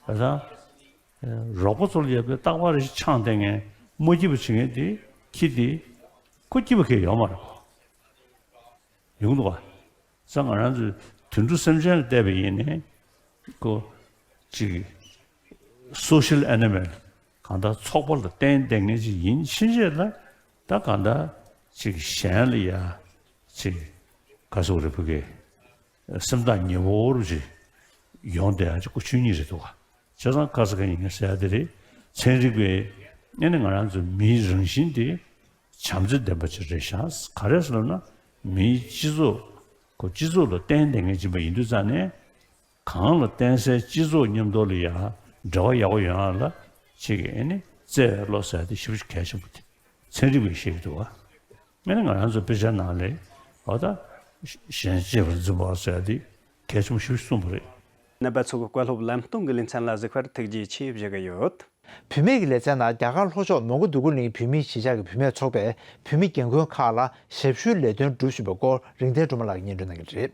བྱས་ཙང་། ཨ། རོགས་པ་ཚོ་ལ་ཡ་དཔེ་རྟག་པར་ཅིག་འཆམ་བསྡད་མཁན་མ་སྐྱིད་པ་བྱེད་མཁན་དེ་ཁྱི་དེ་ཁོ་སྐྱིད་པ་གང་ཡང་ཡོད་མ་རེད་ཁོ། ཡོང་འདུག་བ། ས་ང་རང་ཚོའི་དུད་འགྲོ་སེམས་ཅན་ལ་བལྟས་པ་ཡིན་ནའི། ཁོ་ཅིག་social animal། གང་ལྟར་ཚོགས་པ་ལ་བརྟེན་བསྡད་མཁན་ཅིག་ཡིན་ཕྱིན་ཆད་ལ། ད་གང་ལྟར་ཅིག་གཞན་ལ་ཡ་ཅིག་ག་ཟེར་དགོས་རེད། ཕ་གི་སེམས་ཐག་ཉེ་བོ་རུ་ཅིག་ཡོང་བསྡད་ཡ་ཅིག་ཁོ་ཆོས་ཉིད་རེད་འདུག་བ། བྱས་ཙང་ཁ་ས་ཁ་ཉིན་ངས་ཟེར་ཡ་དེ་རེད། ཚན་རིག་པས་ཨ་ནི་ང་རང་ཚོ་མིའི་རང་བཞིན་དེ་བྱམས་བརྩེ་ལྡན་པ་ཅིག་རེད་ཤག། ག་རེ་ཟེར་ན་མིའི་སྤྱི་ཚོགས་ཁོ་སྤྱི་ཚོགས་ལ་བརྟེན་བསྡད་མཁན་ཅིག་ཡིན་པ་ཡིན་དུས་ཙང་ནས། གང་ལ་བརྟེན་སའི་སྤྱི་ཚོགས་མཉམ་དུ་ལ་ཡ་འབྲེལ་བ་ཡག་པོ་ཡོང་ཡ་ལ་ཅིག་ཨ་ནི་བརྩེ་བའི་བློ་ཟེར་ཡ་དེ་ཞེ་པོ་ཅིག་གལ་ཆེན་པོ་དེ་ཚན་རིག་པས་བཤད་ཀྱི་འདུག་བ། ཨ་ནི་ང་རང་ཚོ་དཔེ་ཆ་ནང་ལ་འོ་ད་གཞན་གཅེས་པར་འཛིན་པ་ཟེར་ཡ་དེ་གལ་ཆེན་པོ་ཞེ་པོ་ཅིག་གསུངས་པ་རེད། རྣམ་པ་ཚོ་གི་བཀའ་སློབ་ལམ་སྟོན་གྱི་ལེ་ཚན་ལ་གཟིགས་པར་ཐུགས་རྗེ་ཆེ་ཞུ་གི་ཡོད། བུད་མེད་ཀྱི་ལེ་ཚན་ནང་རྒྱ་གར་ལྷོ་ཕྱོགས་མོན་གྷོ་འདོད་རྒུ་གླིང་བུད་མེད་གཞིས་ཆགས་ཀྱི་བུད་མེད་ཚོགས་པས་བུད་མེད་རྒན་རྒོན་ཁག་ལ་ཞབས་ཞུའི་ལས་དོན་བསྒྲུབས་བཞིན་པའི་སྐོར་རིག་ལྡན་སྒྲོལ་མ་ལགས་ཀྱིས་སྙན་སྒྲོན་གནང་གི་རེད།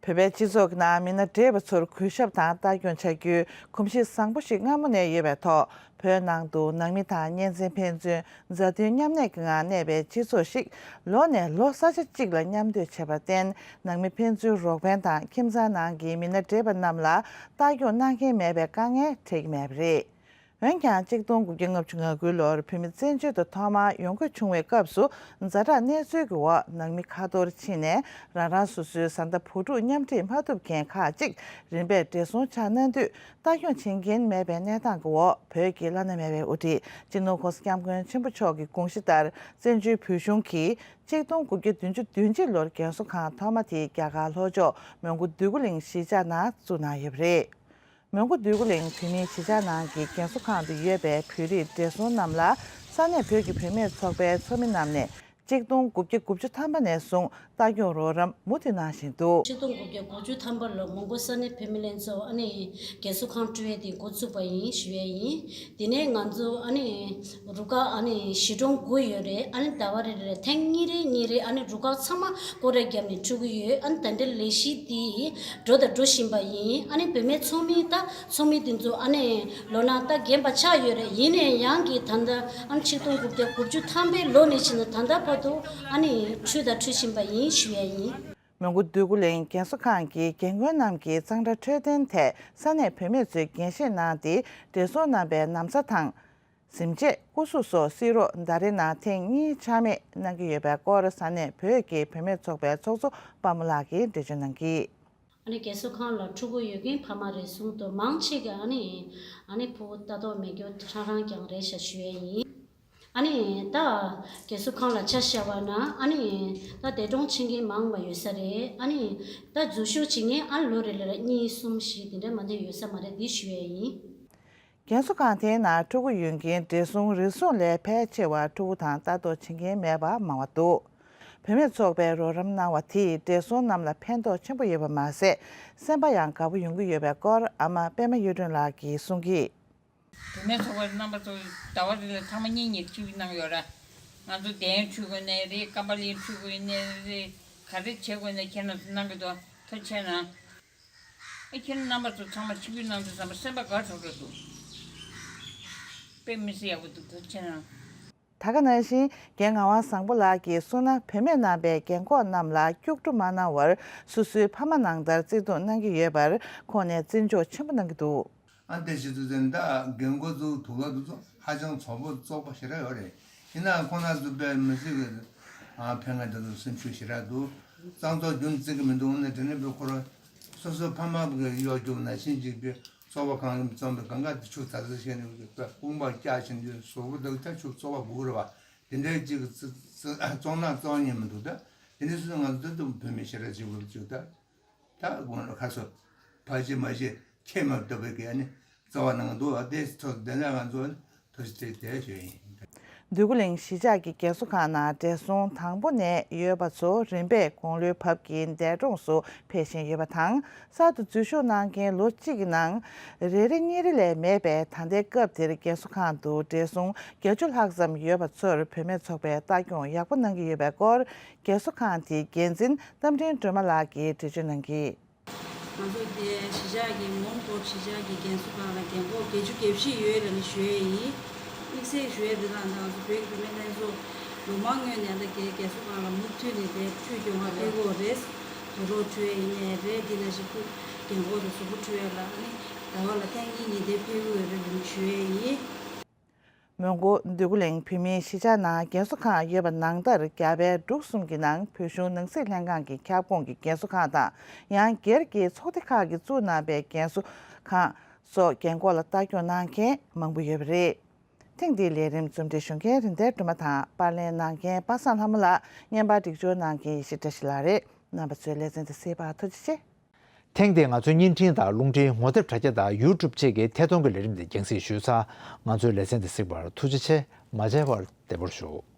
བོད་པའི་སྤྱི་ཚོགས་ཀྱི་ནང་མི་སྣ་བགྲེས་པ་ཚོར་གུས་ཞབས་དང་ལྟ་སྐྱོང་བྱ་རྒྱུའི་གོམས་གཤིས་བཟང་པོ་ཞིག་སྔ་མོ་ནས་ཡོད་པའི་ཐོག་བོད་ནང་དུ་ནང་མི་དང་གཉེན་ཚན་ཕན་ཚུན་མཛའ་མཐུན་མཉམ་གནས་ཀྱི་ངང་གནས་པའི་སྤྱི་ཚོགས་ཤིག་ལོ་ནས་ལོ་ས་ཆ་གཅིག་ལ་མཉམ་སྡོད་བྱས་པར་བརྟེན། ནང་མི་ཕན་ཚུན་རོགས་ཕན་དང་ཁྱིམ་ཚང་ནང་གི་མི་སྣ་བགྲེས་པ་རྣམས་ལ་ལྟ་སྐྱོང་གནང་མཁན་མེད་པའི་དཀའ་ངལ་འཕྲད་ཀྱི་མེད་པ་རེད། འོན་ཀྱང་གཅིག་སྟོང་དགུ་བརྒྱ་ལྔ་བཅུ་ང་དགུའི་ལོར་བོད་མི་བཙན་བྱོལ་དུ་ཐོག་མར་ཡོང་སྒོ་བྱུང་བའི་སྐབས་སུ་ཛ་དྲག་གནས་ཚུལ་གྱི་འོག་ནང་མི་ཁ་ཐོར་ཕྱིན་ནས་རང་རང་སོ་སོའི་བཟའ་ཟླ་བུ་ཕྲུག་མཉམ་འཁྲིད་མ་ཐུབ་མཁན་ཁག་ཅིག་རིམ་པས་བགྲེས་སོང་ཆགས་གནང་དུས། ལྟ་སྐྱོང་བྱེད་མཁན་མེད་པའི་གནས་སྟངས་ཀྱི་འོག་བོད་ཀྱི་བླ་ན་མེད་པའི་དབུ་ཁྲིད་སྤྱི་ནོར་༸གོང་ས་༸སྐྱབས་མགོན་ཆེན་པོ་མཆོག་གི་དགོངས་གཞི་ལྟར་བཙན་བྱོལ་བོད་གཞུང་གིས་གཅིག་སྟོང་དགུ་བརྒྱ་བདུན་ཅུ་དོན་གཅིག་ལོར་རྒན་གསོ་ཁང་ཐོག་མ་དེ་རྒྱ་གར་ལྷོ་ཕྱོགས་མོན་གྷོ་འདོད་རྒུ་གླིང་གཞིས་ཆགས་ནང་བཙུགས་གནང་ཡོད་པ་རེད། མོན་གྷོ་འདོད་རྒུ་གླིང་བོད་མིའི་གཞིས་ཆགས་ནང་གི་རྒན་གསོ་ཁང་དུ་ཡོད་པའི་བོད་རིགས་བགྲེས་སོང་རྣམས་ལ་ས་གནས་བོད་ཀྱི་བུད་མེད་ཚོགས་པའི་ཚོགས་མི་རྣམས་ནས་གཅིག་སྟོང་དགུ་བརྒྱ་དགུ་བཅུ་ཐམ་པ་ནས་བཟུང་ལྟ་སྐྱོང་རོགས་རམ་མུ་མཐུད་གནང་བཞིན་འདུག་ཆིག་སྟོང་དགུ་བརྒྱ་དགུ་བཅུ་ཐམ་པ་ལོ་མོན་གྷོ་ས་གནས་བུད་མེད་ལྷན་ཚོགས་ཨ་ནི་རྒན་གསོ་ཁང་བསྐྲུན་ཡས་དེ་འགོ་བཙུགས་པ་ཡིན་ཞུ་ཡས་ཡིན། དེ་ནས་ང་ཚོ་ཨ་ནི་རུ་ཁག་ཨ་ནི་བཞི་སྒྲུང་དགུ་ཡོད་རེད། ཨ་ནི་ཟླ་བ་རེ་རེ་ལ་ཐེངས་གཉིས་རེ་གཉིས་རེ་ཨ་ནི་རུ་ཁག་ཚང་མ་སྐོར་ར་བརྒྱབ་ནས་འཁྲུད་ཀྱི་ཡོད། ཨ་ནི་ད་ལྟ་ལས་གཞི་དེ་འགྲོ་དང་འགྲོ་བཞིན་པ་ཡིན། ཨ་ནི་བུད་མེད་ཚོགས་མི་ད་ཚོགས་མི་དེ་ཚོ་ཨ་ནི་ལོ་ན་ད་རྒན་པ་ཆགས་ཡོད་རེད། ཡིན་ནའི་ཡང་གི་ད་ལྟ་ཨ་ནི་ཆིག་སྟོང་དགུ་བརྒྱ་དགུ་བཅུ་ཐམ་པའི་ལོ་ནས་བྱས་ནས་ད་ལྟ་བར་དུ་ཨ་ནི་འཁྲུད་དང་འཁྲུད་བཞིན་པ་ཡིན་ཞུ་ཡས་ཡིན། མོན་གྷོ་འདོད་རྒུ་གླིང་རྒན་གསོ་ཁང་གི་རྒན་རྒོན་རྣམས་ཀྱི་གཙང་སྦྲ་འཕྲོད་བསྟེན་ཐད་ས་གནས་བུད་མེད་ཚོས་འགན་བཞེས་གནང་སྟེ། བགྲེས་སོང་རྣམ་པའི་ན་བཟའ་དང་། གཟིམ་ཆས། སྐུ་གཟུགས་སོགས་བསིལ་རོགས་ཟླ་རེའི་ནང་ཐེངས་གཉིས་ཆག་མེད་གནང་གི་ཡོད་པའི་སྐོར་ས་གནས་བོད་ཀྱི་བུད་མེད་ཚོགས་པའི་ཚོགས་གཙོ་དཔའ་མོ་ལགས་ཀྱིས་འགྲེལ་བརྗོད་གནང་གིས། ཨ་ནི་རྒན་གསོ་ཁང་ལ་ཕྲུ་གུ་ཡོད་མཁན་ཕ་མ་རེ་ཟུང་དུ་མང་ཆེ་གིས་ཨ་ནི་ཨ་ནི་ཕྲུ་གུ་ལྟ་རྟོག་མེད་རྒྱུ་ཧྲང་ཧྲང་རྐྱང་རེད་ཤག་ཞུ་ཡས་ཡིན། ཨ་ནི་ད་རྒན་གསོ་ཁང་ལ་ཆ་བཞག་པ་ན་ཨ་ནི་ད་འདས་གྲོངས་ཕྱིན་མཁན་མང་བ་ཡོད་ས་རེད། ཨ་ནི་ད་འཛུལ་ཞུགས་བྱེད་མཁན་ཨ་ལོ་རེ་ལ་གཉིས་གསུམ་བཞི་དེ་འདྲ་མ་གཏོགས་ཡོད་ས་མ་རེད་འདི་ཞུ་ཡས་ཡིན། རྒན་གསོ་ཁང་དེའི་ནང་ཕྲུ་གུ་ཡོད་མཁན་བགྲེས་སོང་རེ་ཟུང་ལས་ཕལ་ཆེ་བ་ཕྲུ་གུ་དང་ལྟ་རྟོག་བྱེད་མཁན་མེད་པ་མང་བ་འདུག་བུད་མེད་ཚོགས་པས་རོགས་རམ་གནང་བ་དེས་བགྲེས་སོང་རྣམས་ལ་ཕན་ཐོགས་ཆེན་པོ་ཡོད་པ་མ་ཟད། སེམས་པ་ཡང་དགའ་པོ་ཡོང་གི་ཡོད་པའི་སྐོར་ཨ་མ་པད་མ་གཡུ་སྒྲོན་ལགས་ཀྱིས་གསུངས་ཀྱིས། བུད་མེད་ཚོགས་པའི་རྣམ་པ་ཚོ་ཟླ་བ་རེ་ལ་ཐེངས་མ་གཉིས་གཉིས་ཁྲིད་གནང་ཡོད་ར། ང་ཚོ་གདན་ཁྲུས་དགོས་ནའི་རེད། ཀམ་པ་ལི་ཁྲུས་དགོས་ནའི་རེད། ག་རེ་བྱེད་དགོས་ནའི་ཁྱེད་རང་ཚོ་གནང་གི་འདུག་ཐུགས་རྗེ་གནང་། ཨེ་ཁྱེད་རྣམ་པ་ཚོ་ཚང་མ་ཆིབས་བསྒྱུར་གནང་དུས་ཙམ་པ་སེམས་པ་དགའ་དྲགས་དྲགས་འདུག་དཔེ་མི་སྲིད་ཡག་པོ་འདུག་ཐུགས་རྗེ་གནང་། ད་ག་ནང་བཞིན་རྒན་ངག་དབང་བཟང་པོ་ལགས་ཀྱིས་གསུངས་ན། བུད་མེད་རྣམ་པས་རྒན་འཁོགས་རྣམས་ལ་སྐྱུག་བྲོ་མ་གནང་བར་སོ་སོའི་ཕ་མ་ནང་ལྟར་བརྩི་མཐོང་གནང་གི་ཡོད་པར་ཁོང་ནས་བརྩི་འཇོག་ཆེན་པོ་གནང་གི་འདུག་ཨ་དེ་བྱེད་དུས་ཙམ་ད་རྒན་འཁོགས་ཚོ་དུག་ལོག་དེ་ཚོ་ཧ་ཅང་ཚོགས་པ་བཙོག་པ་ཞེ་དྲག་ཡོད་རེད། ཡིན་ནའང་ཁོང་རྣམ་ཚོ་དཔེ་མི་སྲིད་ཀྱི་ཨ་ཕན་ཁ་དེ་ཚོ་སེམས་ཤུགས་ཞེ་དྲག་འདུག་གཙང་བཙོག་རྒྱུན་བརྩི་གི་མི་འདུག་ཨ་ནི་དེ་ནས་དཔེ་ཁོ་རང་སོ་སོའི་ཕ་མ་གི་གཡོ་སྒྱུ་ནང་བཞིན་ཅིག་གི་བཙོག་པ་གང་བཙོང་པའི་གང་ག་དེ་ཆུ་ཚ་ཚ་བྱས་ནས་དཔེ་དཔུང་པ་བཀྱག་བྱས་ནས་གཟུགས་པོ་དེ་ད་ཆུ་བཙོག་པ་སྒུག་རེད་བ། དེ་འདྲའི་ཅིག་བརྩི་བརྩི་བཙོང་ན་བཙོང་ཉན་མི་འདུག་ད་དེ་འདྲའི་སུ་ང་ཚོ་དེ་དུ་བུད་མེད་ཞེ་དྲག་ཅིག་བུད་ཅིག་ད། ད་དགོང་ལ་ཁ་སོ་ཕ་ཅི་མ་ཅི་ཁྱེད་མ་བཏུབ་པའི་གི་ཨ་ནི་རྩ་བ་ནང་འདུག་ཨ་དེ་ཐོག་དེ་ནས་ང་ཚོ་ཐུགས་རྗེ་དེ་དེ་ཞུ་ཡིན། འདོད་རྒུ་གླིང་གཞིས་ཆགས་ཀྱི་རྒན་གསོ་ཁང་ནང་བགྲེས་སོང་དང་པོ་ནས་ཡོད་པ་ཚོ་རིམ་པས་དགུང་ལོའི་བབ་ཀྱིས་འདས་གྲོངས་སུ་ཕེབས་བཞིན་ཡོད་པ་དང་། གསར་དུ་འཛུལ་ཞུགས་གནང་མཁན་ལོ་གཅིག་གི་ནང་རེ་རེ་གཉིས་རེ་ལས་མེད་པས། ད་ལྟའི་སྐབས་དེར་རྒན་གསོ་ཁང་དུ་བགྲེས་སོང་བརྒྱད་ཅུ་ལྷག་ཙམ་ཡོད་པ་ཚོར་བུད་མེད་ཚོགས་པས་ལྟ་སྐྱོང་ཡག་པོ་གནང་གི་ཡོད་པའི་སྐོར། རྒན་གསོ་ཁང་དེའི་འགན་འཛིན་རྟ་མགྲིན་སྒྲོལ་མ་ལགས་ཀྱིས་འགྲེལ་བརྗོད་གནང་གིས། ང་ཚོ་དེ་གཞིས་ཆགས་ཀྱི་མོན་གྷོ་གཞིས་ཆགས་ཀྱི་རྒན་གསོ་ཁང་ལ་རྒན་འཁོགས་བརྒྱད་ཅུ་གྱ་བཞི་ཡོད་ལབ་ནས་ཞུ་ཡས་ཡིན། དམིགས་བསལ་ཞུ་ཡས་འདི་དང་ང་ཚོ་བོད་ཀྱི་བུད་མེད་ལྷན་ཚོགས་ལོ་མང་སྔོན་ནས་ད་རྒན་རྒན་གསོ་ཁང་ལ་མུ་མཐུད་ནས་དེ་ཁྲུས་སྐྱོང་བ་ཕེབས་ཀྱི་ཡོད་རེད། དུག་སྦྲུལ་འཁྲུད་ཡས་ཡིན་ནའི་རེད། འདི་ནང་བཞིན་སྐུ་རྒན་འཁོགས་དང་གཟུགས་པོ་འཁྲུད་ཡས་ལ་ཨ་ནི་ཟླ་བ་ལ་ཐེངས་གཉིས་གཉིས་དེ་ཕེབས་ཀྱི་ཡོད་རེད་ལབ་ནས་ཞུ་ཡས་ཡིན། མོན་གྷོ་འདོད་རྒུ་གླིང་བོད་མིའི་གཞིས་ཆགས་ནང་རྒན་གསོ་ཁང་ཡོད་པ་ནང་ལྟར་རྒྱ་བལ་འབྲུག་གསུམ་གྱི་ནང་བོད་གཞུང་ནང་སྲིད་ལྷན་ཁང་གི་ཁྱབ་ཁོངས་ཀྱི་རྒན་གསོ་ཁང་དང་། ཡང་སྒེར་གྱི་ཚོགས་སྡེ་ཁག་གིས་བཙུགས་གནང་པའི་རྒན་གསོ་ཁང་སོགས་རྒན་འཁོགས་ལ་ལྟ་སྐྱོང་གནང་མཁན་མང་པོ་ཡོད་པ་རེད། ཐེངས་འདིའི་ལས་རིམ་རྩོམ་སྒྲིག་ཞུ་མཁན་རིན་ལྡན་སྒྲོལ་མ་དང་། པར་ལེན་གནང་མཁན་པ་སངས་ལྷ་མོ་ལགས། བརྙན་པར་སྒྲིག་སྦྱོར་གནང་མཁན་ཡེ་ཤེས་བཀྲ་ཤིས་ལགས་རེད། རྣམ་པ་ཚོས་ལེ་ཚན་འདི་གཟིགས་པར་ཐུགས་རྗེ་ཆེ། ཐེངས་འདིའི་ང་ཚོའི་བརྙན་འཕྲིན་དང་རླུང་འཕྲིན་ངོ་དེབ་དྲ་རྒྱ་དང་ཡུ་ཊུབ་བཅས་ཀྱི་ཐད་གཏོང་གི་ལས་རིམ་འདི་རྒྱང་སྲིང་ཞུས་ཚར། ང་ཚོའི་ལེ་ཚན་འདི་གཟིགས་པར་ཐུགས་རྗེ་ཆེ། མ་མཇལ་བར་བདེ་པོར་བཞུགས།